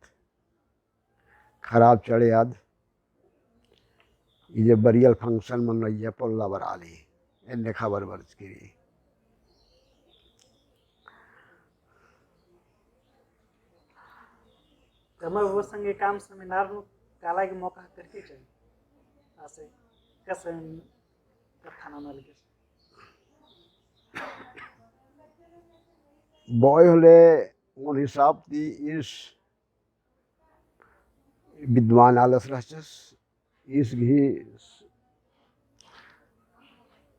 खराब चढ़े आद। ई जे burial function मनो इया पोल्ला बरआ ली, एन्ने खबर बरचकी रई। तमा वो संगे काम seminar नू काला गही मौका करके चाहिए। आसे कस कत्था नना लगे। बओय होले ओन हिसाब ती ईस विद्वान आलस रहचस, ईस गही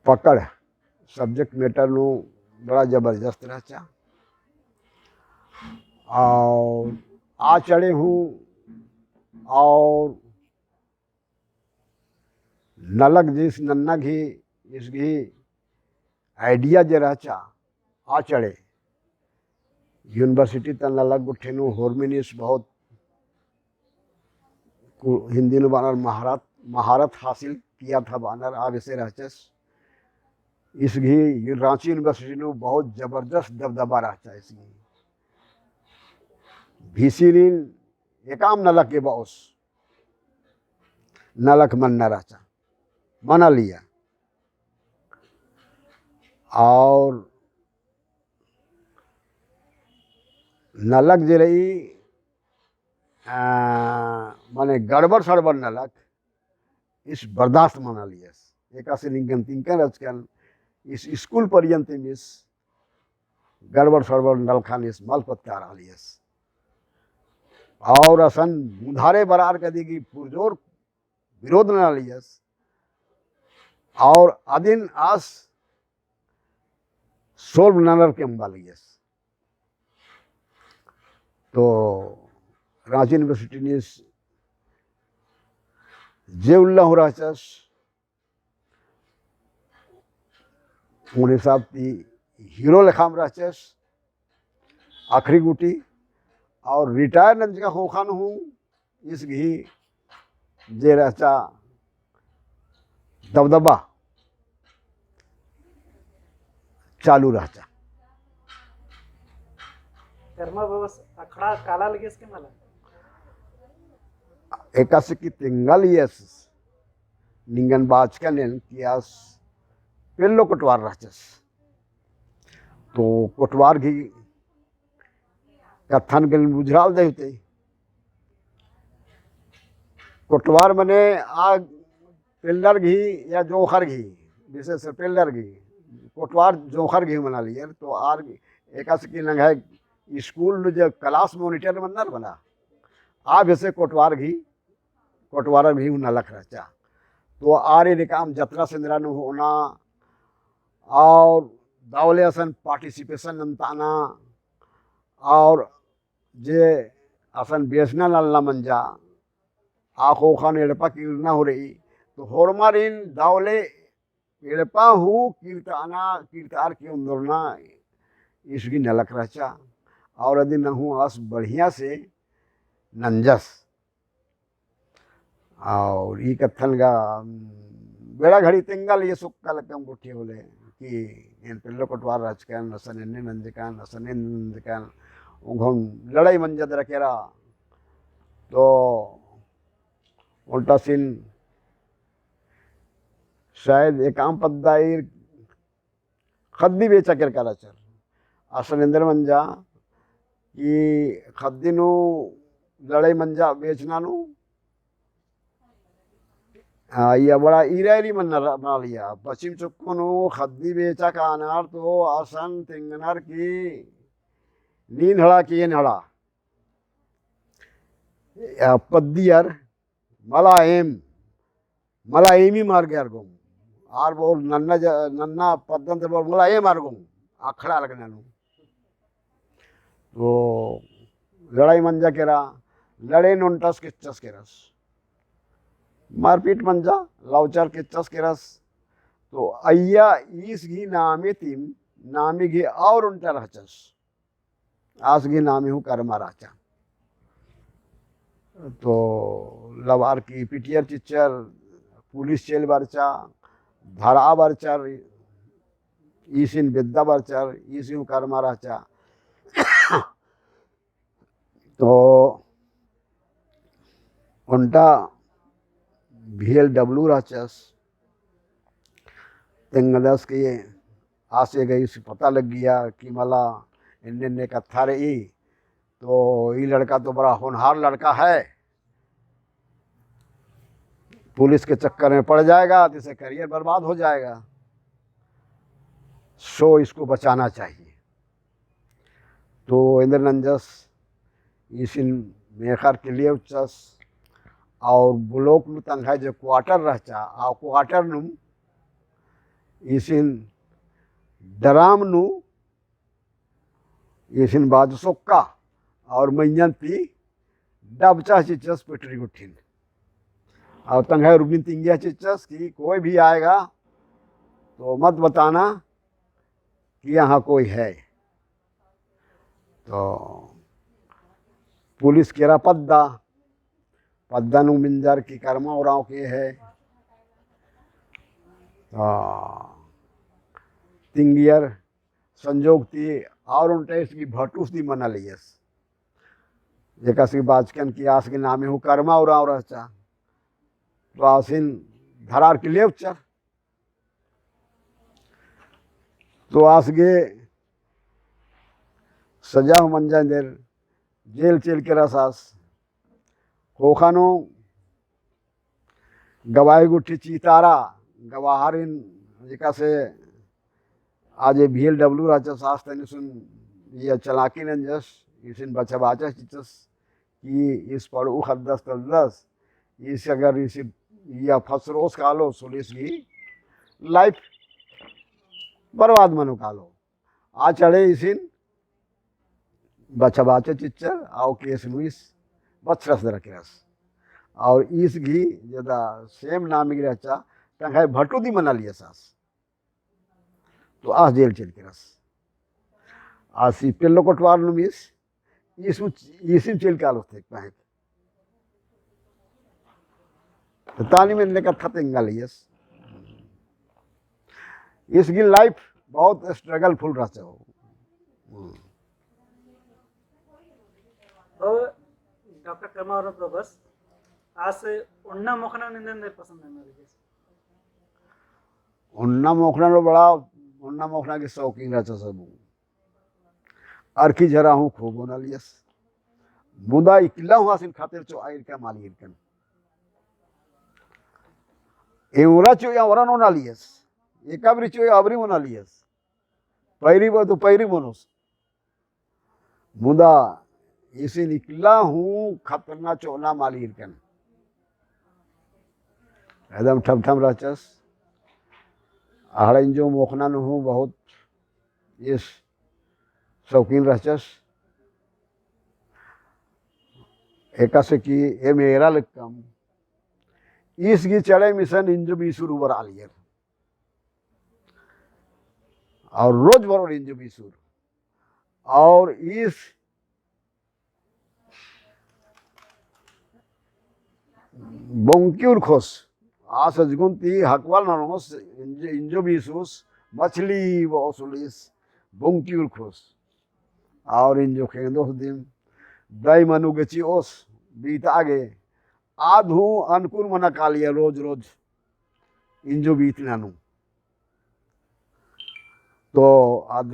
पकड़ subject matter नू बड़ा जबरदस्त रहचा। और आ चढ़े हूँ और नलख जे ईस नन्ना गही, ईस गही idea जे रहचा, आ चढ़े। University ता नलख गुट्ठी नू होरमिन ईस बहुत कु-, हिन्दी नू बानर महारत, महारत हासिल किया था बानर, आ बेसे रहचस। ईस गही राँची University नू बहुत जबरदस्त दबदबा रहचा ईस गही। VC नीन एकाम नलख के बओस नलख मन्ना रहचा, मना लिया। और नलख जे रई, आ, माने गड़बड़ सड़बड़ नलख, ईस बर्दाश्त मना लियस। एकासे निंगन तिंकन रहचकन, ईस स्कूल पर्यन्त ईस गड़बड़ सड़बड़ नलखन ईस मल पत्तारआ लियस। और असन मुन्धारे बरअर कदी गही पुरजोर विरोध नना लियस। और अदिन आस solve ननर के अम्बा लियस। तो राँची University नीस जे उल्ला हूँ रहचस, ओन हिसाब ती hero लेखाम रहचस, आखिरी गूटी, और retire नंजका ख़ोख़ा नू हूँ ईस गही जे रहचा दबदबा चालू रहचा। कर्मा बाबस अखड़ा काला लगियस के मला? एकासे की तेंगा लियस, निंगन बाचकन एन कि आस पेल्लो कोटवार रहचस। तो कोटवार गही कत्थन गन बुझराल दे होते। कोटवार मने आ पेल्लर गही या जोंख़र गही, विशेष पेल्लर गही, कोटवार जोंख़र गही मना लियर। तो आर एकासे की नंग्है स्कूल नू जे class monitor मनर बना, आ बेसे कोटवार गही, कोटवार गही हूँ नलख रहचा। तो आर एकाम जतरा सेंदरा नू होना और दव ले असन participation नन्ताना और जे असन बेसना नलना मंजा, आ ख़ोख़ा नू एड़पा किरना हूँ रई, तो होरमारिन दव ले एड़पा हूँ किरताना, किरतार की ओन्दरना ईस गही नलख रहचा। और अदिन हूँ आस बढ़िया से नंजस। और ई कत्थन गा, उम, बेड़ा घड़ी तेंगा लियस उक्का लक्कम गुट्ठी होले। कि एन पेल्लो कोटवार रहचकन, असन एन्ने नंजकन, असन एन्ने नंजकन, उंगोन लड़ाई मंजा दरा केरा। तो ओन्टासिन शायद एकाम पद्दा ईर खद्दी बेचा केरका रहचर। असन एन्देर मंजा कि खद्दी नू लड़ाई मंजा बेचना नू, आ, इया बड़ा ईरा ईरी मन्ना र-, मनालिया। पश्चिम चुक्कोन खद्दी बेचा कानर तो असन तेंगनर कि नीन हड़ा कि एन हड़ा। या पद्दियर मला एम, मला एम ही मार गया अरगोम। आर बोल नन्ना ज-, नन्ना पद्दन ते बोल मला एम अरगोम। अखड़ा लगना नू। तो लड़ाई मंजा केरा, लड़े नू ओन्टस किच्चस केरस। मारपीट मंजा, लाउचार किच्चस केरस। तो अइय्या ईस गही नामे तिम, नामे गही और ओन्टा रहचस। आस गही नामे हूँ करमा रहचा। तो लबार की पिटियर चिच्चर, पुलिस चेल बरचा, धरा बरचर, ईसिन बेद्दा बरचर, ईसिन करमा रहचा। तो ओन्टा वी एल डब्ल्यू रहचस, तेंगदस कि आसे गई से पता लग गया कि मला एन्ने एन्ने कत्था रही, तो ये लड़का तो बड़ा होनहार लड़का है, पुलिस के चक्कर में पड़ जाएगा तो इसे करियर बर्बाद हो जाएगा, सो इसको बचाना चाहिए। तो एन्देर नंजस ईसिन मेखर के लिए उच्चस और ब्लॉक नू तंग्है जो क्वार्टर रहचा, आ क्वार्टर नू ईसिन ड्राम नू ईसिन बाजु सोक्का और मइय्याँ ती डबचा चिच्चस पेटरी गुट्ठिन। और तंग्है रुबिन तिंगिया चिच्चस कि कोई भी आएगा तो मत बताना कि यहाँ कोई है। तो पुलिस केरा पद्दा, पद्दा नू मिंजर कि करमा उराँव के है। तो तिंगियर संजोग ती और ओन्टा ईस गही भटूस दी मनालियस। एकासे बाचकन कि आस गही नामे हूँ करमा उराँव रहचा। तो आसिन धरार के लेवचर। तो आस गे सजा हूँ मंजा एन्देर जेल चेल केरस आस। ख़ोख़ा नू गवाही गुट्ठी चितारा, गवाहरिन एकासे आज ये वी एल डब्ल्यू रहचस आस तनी सुन ये चालाकी नंजस, ईसिन बछाबाचा चिच्चस कि ईस पड़ू ख़द्दस तलदस, ईस अगर ईस या फसरोस कालो, सुलिस गही life बर्बाद मनो कालो। आ चढ़े ईसिन बछाबाचा चिच्चर, आउ केस नू ईस बछरस दरा केरस। और ईस गही जदा सेम नामे गही रहचा, तंग्है भटू दी मनालियस आस। तो आस जेल चेल केरस। आस ई पेल्लो कोटवार नू ईस, ईस उ-, ईसिन चेल कालोस तेक पहें। तो तानी में एन्ने कत्था तेंगालियस। ईस गही life बहुत struggleful रहचा हो। और डॉक्टर करमा उराँव प्रभस, आस ओन्ना मोख़ना नू एन्देर पसंद है मेरे को। ओन्ना मोख़ना नू बड़ा, ओन्ना मोख़ना गही शौकीन रहचा सब। अरखी झरा हूँ खूब ओनालियस। मुदा इकला हूँ आसिन खतेर चोआ ईरका मल ईरकन। एवरा चोआ एवरा ओनालियस। एका बारी चोआ अबरी ओनालियस। पैरी बा तो पैरी मनोस। मुदा ईसिन इकला हूँ खतरना चोअना मल ईरकन। एकदम ठमठम रहचस। अहड़ा इंजो मोख़ना नू हूँ बहुत ईस शौकीन रहचस। एकासे कि एम एरा लक्कम ईस गही चड़े मिसन इंजो बीसुर उबरालियर। और रोज बरोर इंजो बीसुर। और ईस बोंकी उरखोस, आस अजगुन ती हकवाल ननोस, इंजो, इंजो बीसुस, मछली बओस उलिस, बुंकी उरखोस। और इंजो खेंदोस दिम, दई मनु गे चिओस, बीता गे, आद हूँ अनकुर मना कालिया रोज रोज, इंजो बीतना नू। तो आद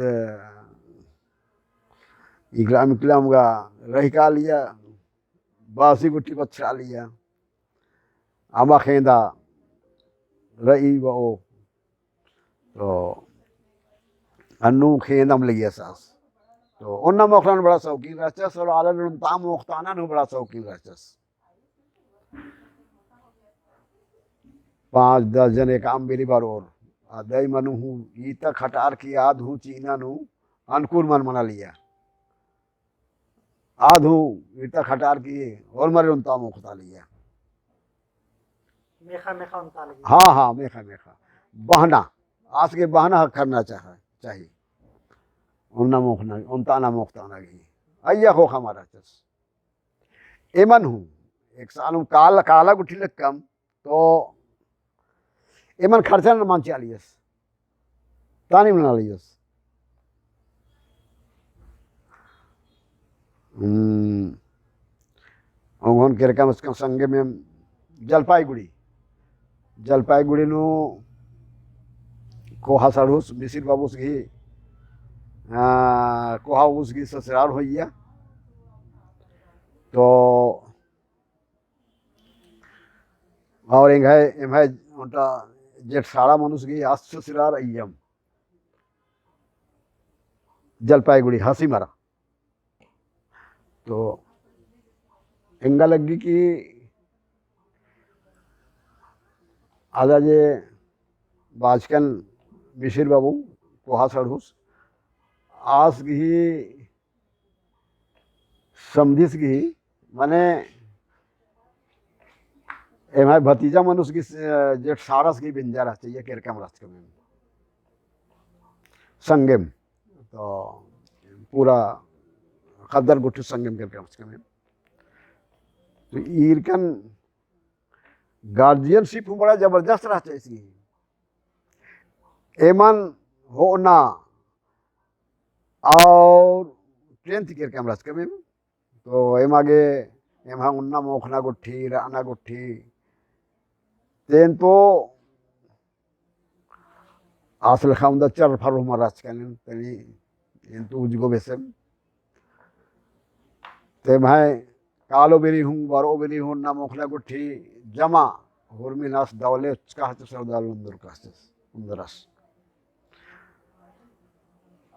इकलाम इकलाम गा रही कालिया, बासी गुट्ठी बछरा लिया। अमा खेंदा रई बओ। तो अन्नु खेंदम लगियस आस। तो ओन्ना मोख़ना नू बड़ा शौकीन रहचस और आलर ओन्ता मोख़ताना नू बड़ा शौकीन रहचस। पाँच दस जन एकअम बेरी बरओर। आ दई मनु हूँ ईता खटार की आद हूँ चिअना नू अनकुर मन मना लिया। आद हूँ ईता खटार की और मरे ओन्ता मोख़ता लिया। मेख़ा मेख़ा ओन्ता लगी। हाँ, हाँ, मेख़ा मेख़ा। बहना, आस गे बहना ख़क्खरना चाह-, चाही। ओन्ना मोख़ना, ओन्ताना मोख़ताना गे। अइय्या ख़ोख़ा मल रहचस। एमन हूँ, एक साल हूँ काल-, काला गुट्ठी लक्कम, तो एमन खर्चा नू मल चिआ लियस, तानी मना लियस। हम्म, ओंगोन केरका मचकम संगे में जलपाईगुड़ी, जलपाईगुड़ी नू कोहा सड़हुस, मिसिर बाबुस गही, आ, कोहा बाबुस गही ससुराल होइया। तो और एंग्है, एम्है ओन्टा जेठसाड़ा मनुस गही आस ससुराल अइयम जलपाईगुड़ी हसीमरा। तो एंगा लग्गी कि आदा जे बाचकन मिसिर बाबू कोहा सड़हुस आस गही समधिस गही, माने, एम्है भतीजा मनुस गही, अ, जेठसाड़स गही बेंजा रहचा, अइय्या केरकम रहचकम एम। संगेम। तो पूरा ख़द्दर गुट्ठी संगेम केरकम रहचकम एम। तो ईरकन guardianship हूँ बड़ा जबरदस्त रहचा इसकी। एमन होना और tenth केरकम रहचकम एम। तो एमा गे एम्है ओन्ना मोख़ना गुट्ठी, रअना गुट्ठी। तेन तो आस लेखा ओन्दा चरफर हूँ मल रहचकन, तनी एन तो उजगो बेसेम। ते एम्है कालो बेरी हूँ, बरओ बेरी हूँ, ओन्ना मोख़ना गुट्ठी जमा हुरमिन आस दवले उचका हचस, दवले ओन्दरका हचस, ओन्दरस।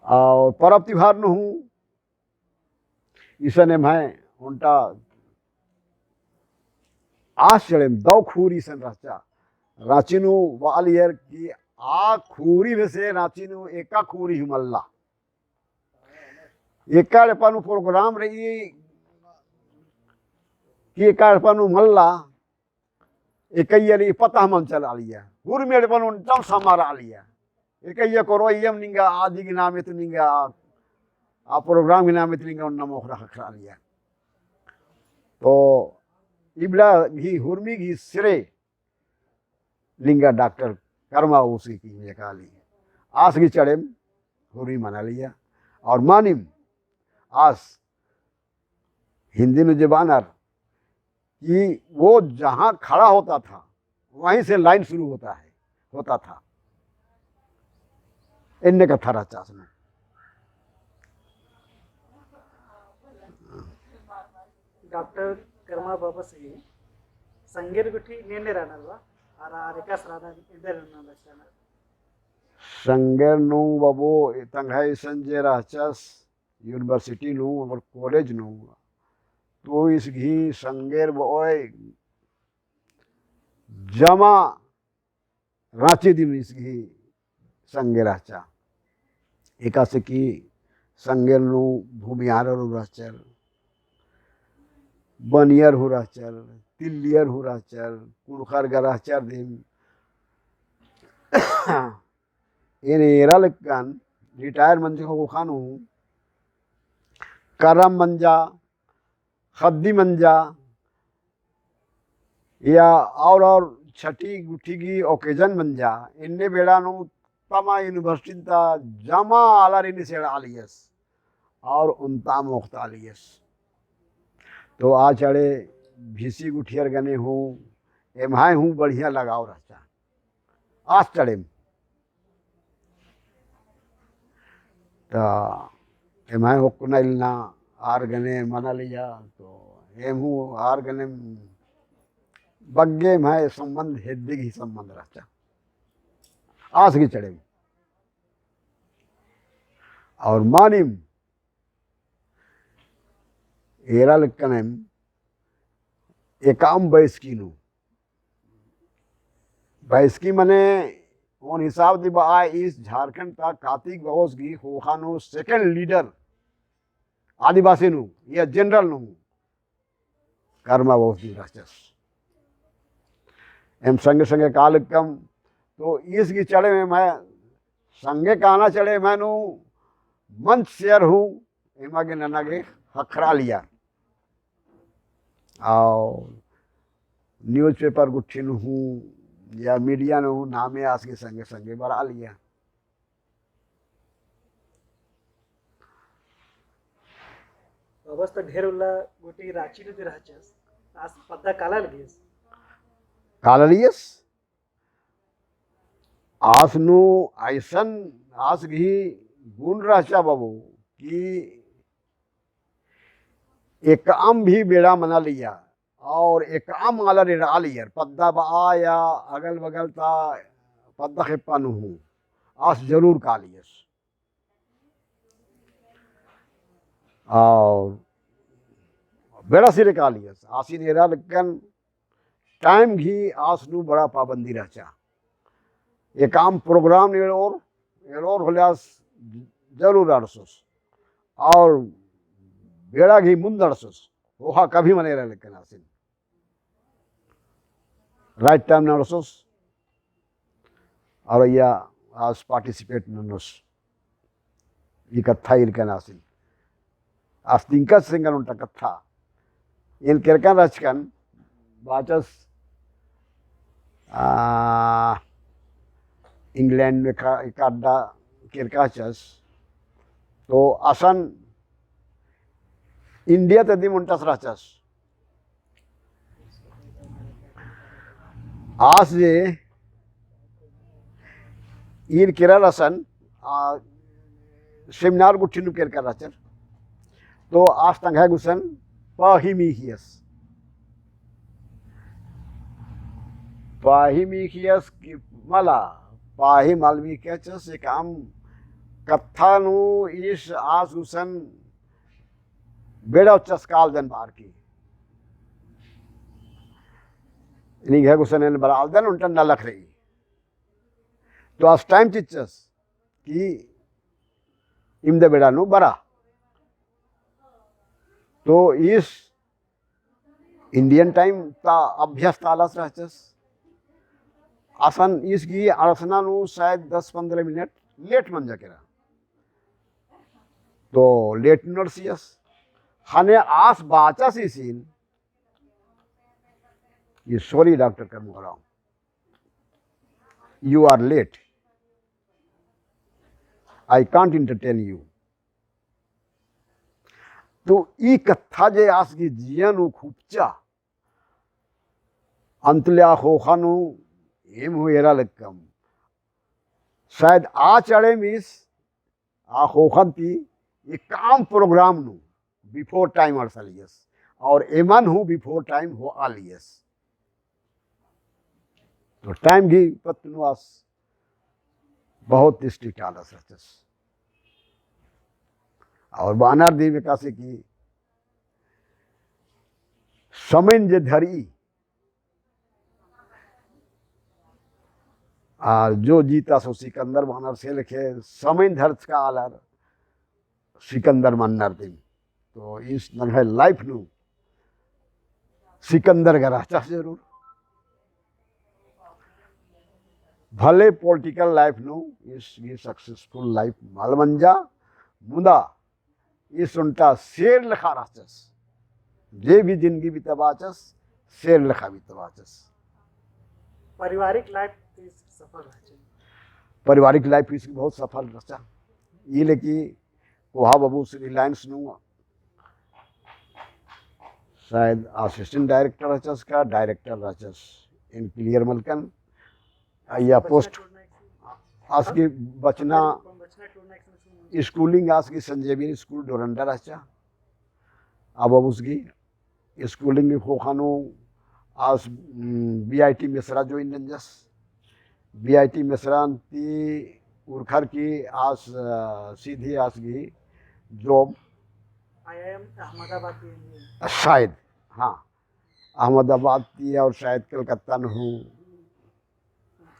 और परब तिहार नू हूँ इसन एम्है ओन्टा आस चड़ेम दव खूरी इसन रहचा। राँची नू बआलियर कि आ खूरी बेसे राँची नू एका खूरी हूँ मल्ला। एका एड़पा नू program रई कि एका एड़पा नू मल्ला, एकइया रई पता मल चलालिया। हुरमी एड़पा नू ओन्टम समारालिया। एकइया कोरो अइयम निंगा आदि गही नामे तो निंगा आ program गही नामे तो निंगा ओन्ना मोख़ना ख़क्खरालिया। तो इबड़ा गही हुरमी गही सिरे निंगा डॉक्टर करमा बाबुस गही किइय्या काली। आस गही चड़ेम हुरमी मनालिया। और मानिम आस हिन्दी नू जे बअनर कि वो जहाँ खड़ा होता था, वहीं से line शुरू होता है, होता था। एन्ने कत्था रहचा आस नू। डॉक्टर करमा बाबस गही संगेर गुट्ठी एन्ने रअनर बा, अरा आर एकासे रअनर, एन्देर रअनर बा। संगेर नू बाबू तंग्है इसन जे रहचस, university नू और college नू, तो ईस गही संगेर बओय जमा राँची दिम ईस गही संगे रहचा। एकासे कि संगेर नू भूमिहारर हूँ रहचर, बनियर हूँ रहचर, तिल्लियर हूँ रहचर, कुँड़ुख़र गा रहचर दिम। एन एरा लेकन retire मंजका ख़ोख़ा नू करम मंजा, ख़द्दी मंजा, या और और छठी गुट्ठी गही occasion मंजा, एन्ने बेड़ा नू तमा university ता जमा आलारिन एड़ालियस और ओन्ता मोख़तालियस। तो आ चड़े भीसी गुठियर गने हूँ, एम्है हूँ बढ़िया लगाव रहचा। आस चड़ेम। तो एम्है होक्कना इलना आर गने मनालिया, तो एम हूँ आर गने बग्गे एम्है संबंध हेद्दी गही संबंध रहचा। आस गही चड़ेम। और मानिम एरा लक्कनेम एकाम बैसकी नू। बैसकी मने ओन हिसाब ती बआ ईस झारखंड ता कातिक बओस गही ख़ोख़ा नू second leader आदिवासी नू या general नू कर्मा बओस दिम रहचस। एम संगे संगे कालकम तो ईस गही चड़ेम एम्है संगे काना चड़े एम्है नू मंच share हूँ एमा गे नना गे ख़क्खरालिया। और newspaper गुट्ठी नू हूँ या media नू हूँ नामे आस गही संगे संगे बरआलिया। अबस तो ढेर उल्ला गूटी राँची नू ती रहचस, आस पद्दा काला लगियस। काला लगियस? आस नू अइसन आस गही गुण रहचा बाबू कि एकाम भी बेड़ा मनालिया और एकाम आलर एड़ालियर, पद्दा बआ या अगल बगल ता पद्दा खेप्पा नू हूँ आस जरूर कालियस। और बेड़ा सिरे कालियस, आसिन एरा लक्कन time गही आस नू बड़ा पाबंदी रहचा। एकाम program एड़ोर, एड़ोर होले आस जरूर अड़सोस। और बेड़ा गही मुन्द अड़सोस। ओहा कभी मने एरा लक्कन आसिन। Right time नू अड़सोस। और अइय्या आस participate ननोस। ई कत्था इरकन आसिन। आस तिंकस एंगन ओन्टा कत्था। एन केरकन रहचकन बाचस, आ, England में का, एका अड्डा केरका रहचस। तो असन India ता दिम ओन्टस रहचस। आस जे ईर केरर असन, आ, seminar गुट्ठी नू केरकर रहचर। तो आस तंग्है गुसन पाही मीखियस। पाही मीखियस कि मला, पाही मल मीखियस एकाम कत्था नू ईस आस गुसन बेड़ा उच्चस कालदन बार की। निंग्है गुसन एन बरआलदन ओन्टन नलख रई। तो आस time चिच्चस कि इमदा बेड़ा नू बरा। तो ईस Indian time ता अभ्यास ता आलस रहचस। असन ईस गही अड़सना नू शायद दस पन्द्रह minute late मंजा केरा। तो late नू अड़सियस। ख़ने आस बाचस ईसिन, ये sorry डॉक्टर करमुखराव, you are late, I can't entertain you। तो ई कत्था जे आस गही जिया नू खूबचा, अंतले आ ख़ोख़ा नू एम हूँ एरा लक्कम। शायद आ चड़ेम ईस आ ख़ोख़न ती एकाम program नू before time अड़सलियस और एमन हूँ before time होआलियस। तो time गही पत्त नू आस बहुत strict आलस रहचस। और बअनर दिम एकासे कि समयन जे धरई, आ, जो जीता सो सिकंदर बअनर से लेखे समयन धरचका आलर सिकंदर मन्नर दिम। तो ईस नंग्है life नू सिकंदर गा रहचस जरूर। भले political life नू ईस गही successful life मल मंजा, मुदा ईस ओन्टा शेर लेखा रहचस। जे भी जिंदगी बिताबाचस, शेर लेखा बिताबाचस। पारिवारिक life ती सफल रहचस। पारिवारिक life इसकी बहुत सफल रहचा। ई लेकि कोहा बाबूस Reliance नू शायद assistant director रहचस का director रहचस, एन clear मलकन। अइय्या post आस गही बचना, schooling आस गही Saint Xavier school डोरंडा रहचा। आ बाबूस गही schooling ख़ोख़ा नू आस, उम, B I T मिश्रा join नंजस। B I T मिश्रा ती उरखर की आस, अ, सीधी आस गही job I I M Ahmedabad ती शायद, हाँ, अहमदाबाद ती और शायद कलकत्ता नू हूँ।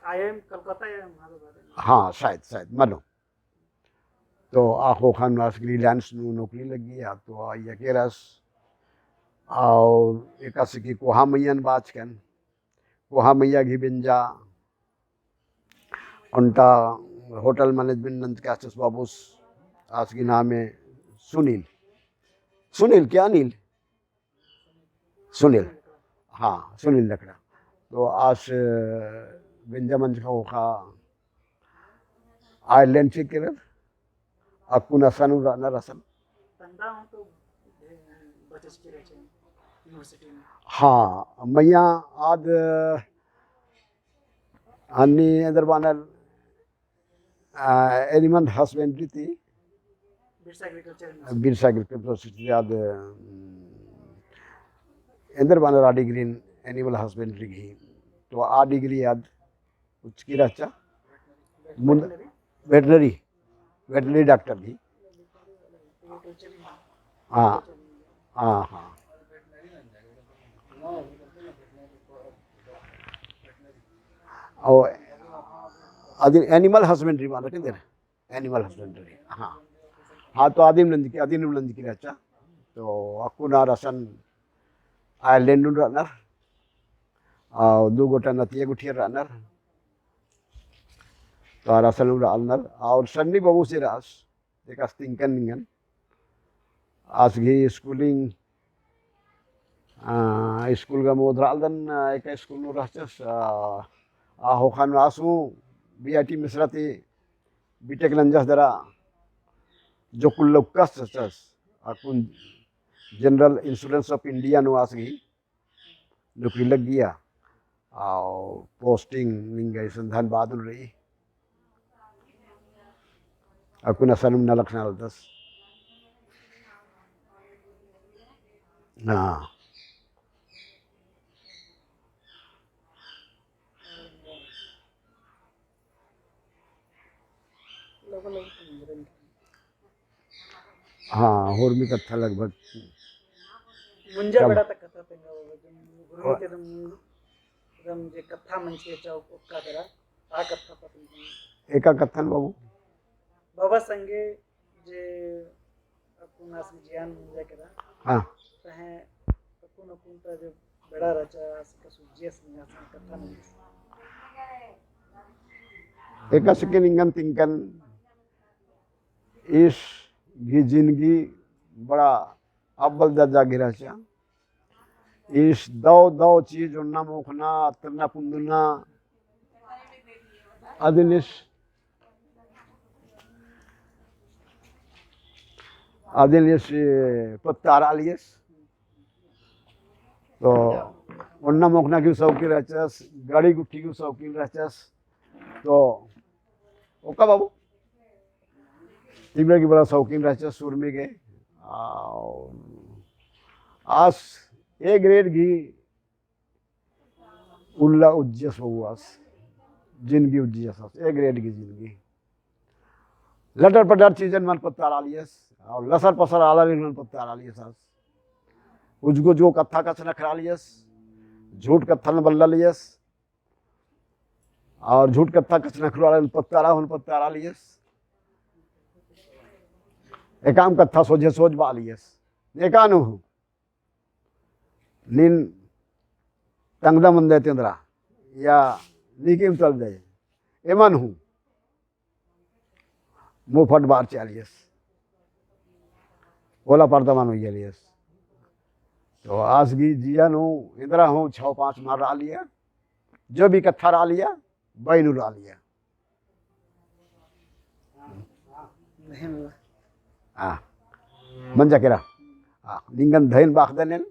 I I M कलकत्ता या अहमदाबाद। हाँ, शायद, शायद, मनो। तो आ ख़ोख़ा नू आस गही Reliance नू नौकरी लग्गिया, तो आ अइय्या केरस। और एकासे की कोहा मइय्यान बाचकन, कोहा मइय्या गही बेंजा ओन्टा hotel management नंजकाचस बाबूस, आस गही नामे सुनील, सुनील क्या अनिल? सुनील, हाँ, सुनील लकड़ा। तो आस बेंजा मंजका ख़ोख़ा Ireland ती केरर, अक्कुन असन रअनर असन। हाँ, मइय्याँ आद अन्नी एन्देर बअनर, आ, animal husbandry ती, बिरसा agriculture, बिरसा agriculture ती आद, उम, एन्देर बअनर आ degree animal husbandry गही। तो आ degree आद उचकी रहचा। मुन्द veterinary, veterinary doctor गही। हाँ, हाँ, हाँ। और अदिन animal husbandry माने किंदर? Animal husbandry। हाँ। हाँ, तो अदिन नंजकी, अदिन नंजकी रहचा। तो अक्कुन आर असन Ireland नू रअनर। और दू गोटा नतिया गुठिया रअनर। तो आर असन नू रअनर। और सन्नी बाबूस रअस। एकासे तिंकन निंगन। आस गही schooling, आ, school गा मोदरालदन, आ, एका school नू रहचस, आ, आ ख़ोख़ा नू आस हूँ B I T मिश्रा ती B Tech नंजस दरा जो कुल्ला उक्कस चस, अक्कुन General Insurance of India नू आस गही नौकरी लग्गिया। और posting निंगा इसन धनबाद नू रई। अक्कुन असन नलख नलदस। हाँ। हाँ, होरमी कत्था लगभग मुंजा कम। बेड़ा तक कत्था तेंगा बाबा, जब गुरु और के दम, दम जे कत्था मंजकी रहचा ओक्का दरा, आ कत्था पतंग। एका कत्थन बाबू? बाबा संगे जे अक्कुन आस जियान मुंजा केरा। हाँ। तहें अक्कुन अक्कुन ता जो बेड़ा रहचा, आस का सुजियस नहीं, आस का कत्था नहीं। एकासे के निंगन तिंकन ईस गही जिनगी बड़ा अव्वल दर्जा गही रहचा। ईस दव दव चीज ओन्ना मोख़ना, अतरना पुन्दना, अदिन ईस, अदिन ईस पत्तारआलियस। तो ओन्ना मोख़ना गही शौकीन रहचस, गाड़ी गुट्ठी गही शौकीन रहचस। तो ओक्का बाबू, तिबड़ा गही बड़ा शौकीन रहचस उर्मी गही। और आस A grade गही उल्ला उज्जियस बाबू आस, जिनगी उज्जियस आस, A grade गही जिनगी। लटर पटर चीजन मल पत्तारआलियस, और लसर पसर आलारिन मल पत्तारआलियस आस। उज्जो उज्जो कत्था कछनखरआलियस, झूठ कत्थन बल्लालियस, और झूठ कत्था कछनखरु आलारिन पत्तारा हूँ पत्तारआलियस। एकाम कत्था सोझे सोझ बआलियस। एका नू हूँ नीन तंगदम ओन्दय तेंदरा, या नीकिम तलदय, एमन हूँ मुफट बअर चिआलियस, ओला परदा मल उइयालियस। तो आस गही जिया नू एन्दरा हूँ छव पाँच मल रआलिया, जो भी कत्था रआलिया, बई नू रआलिया। धैन बा। आ, मंजा केरा। आ, लिंगन धैन बा अख़दन एन,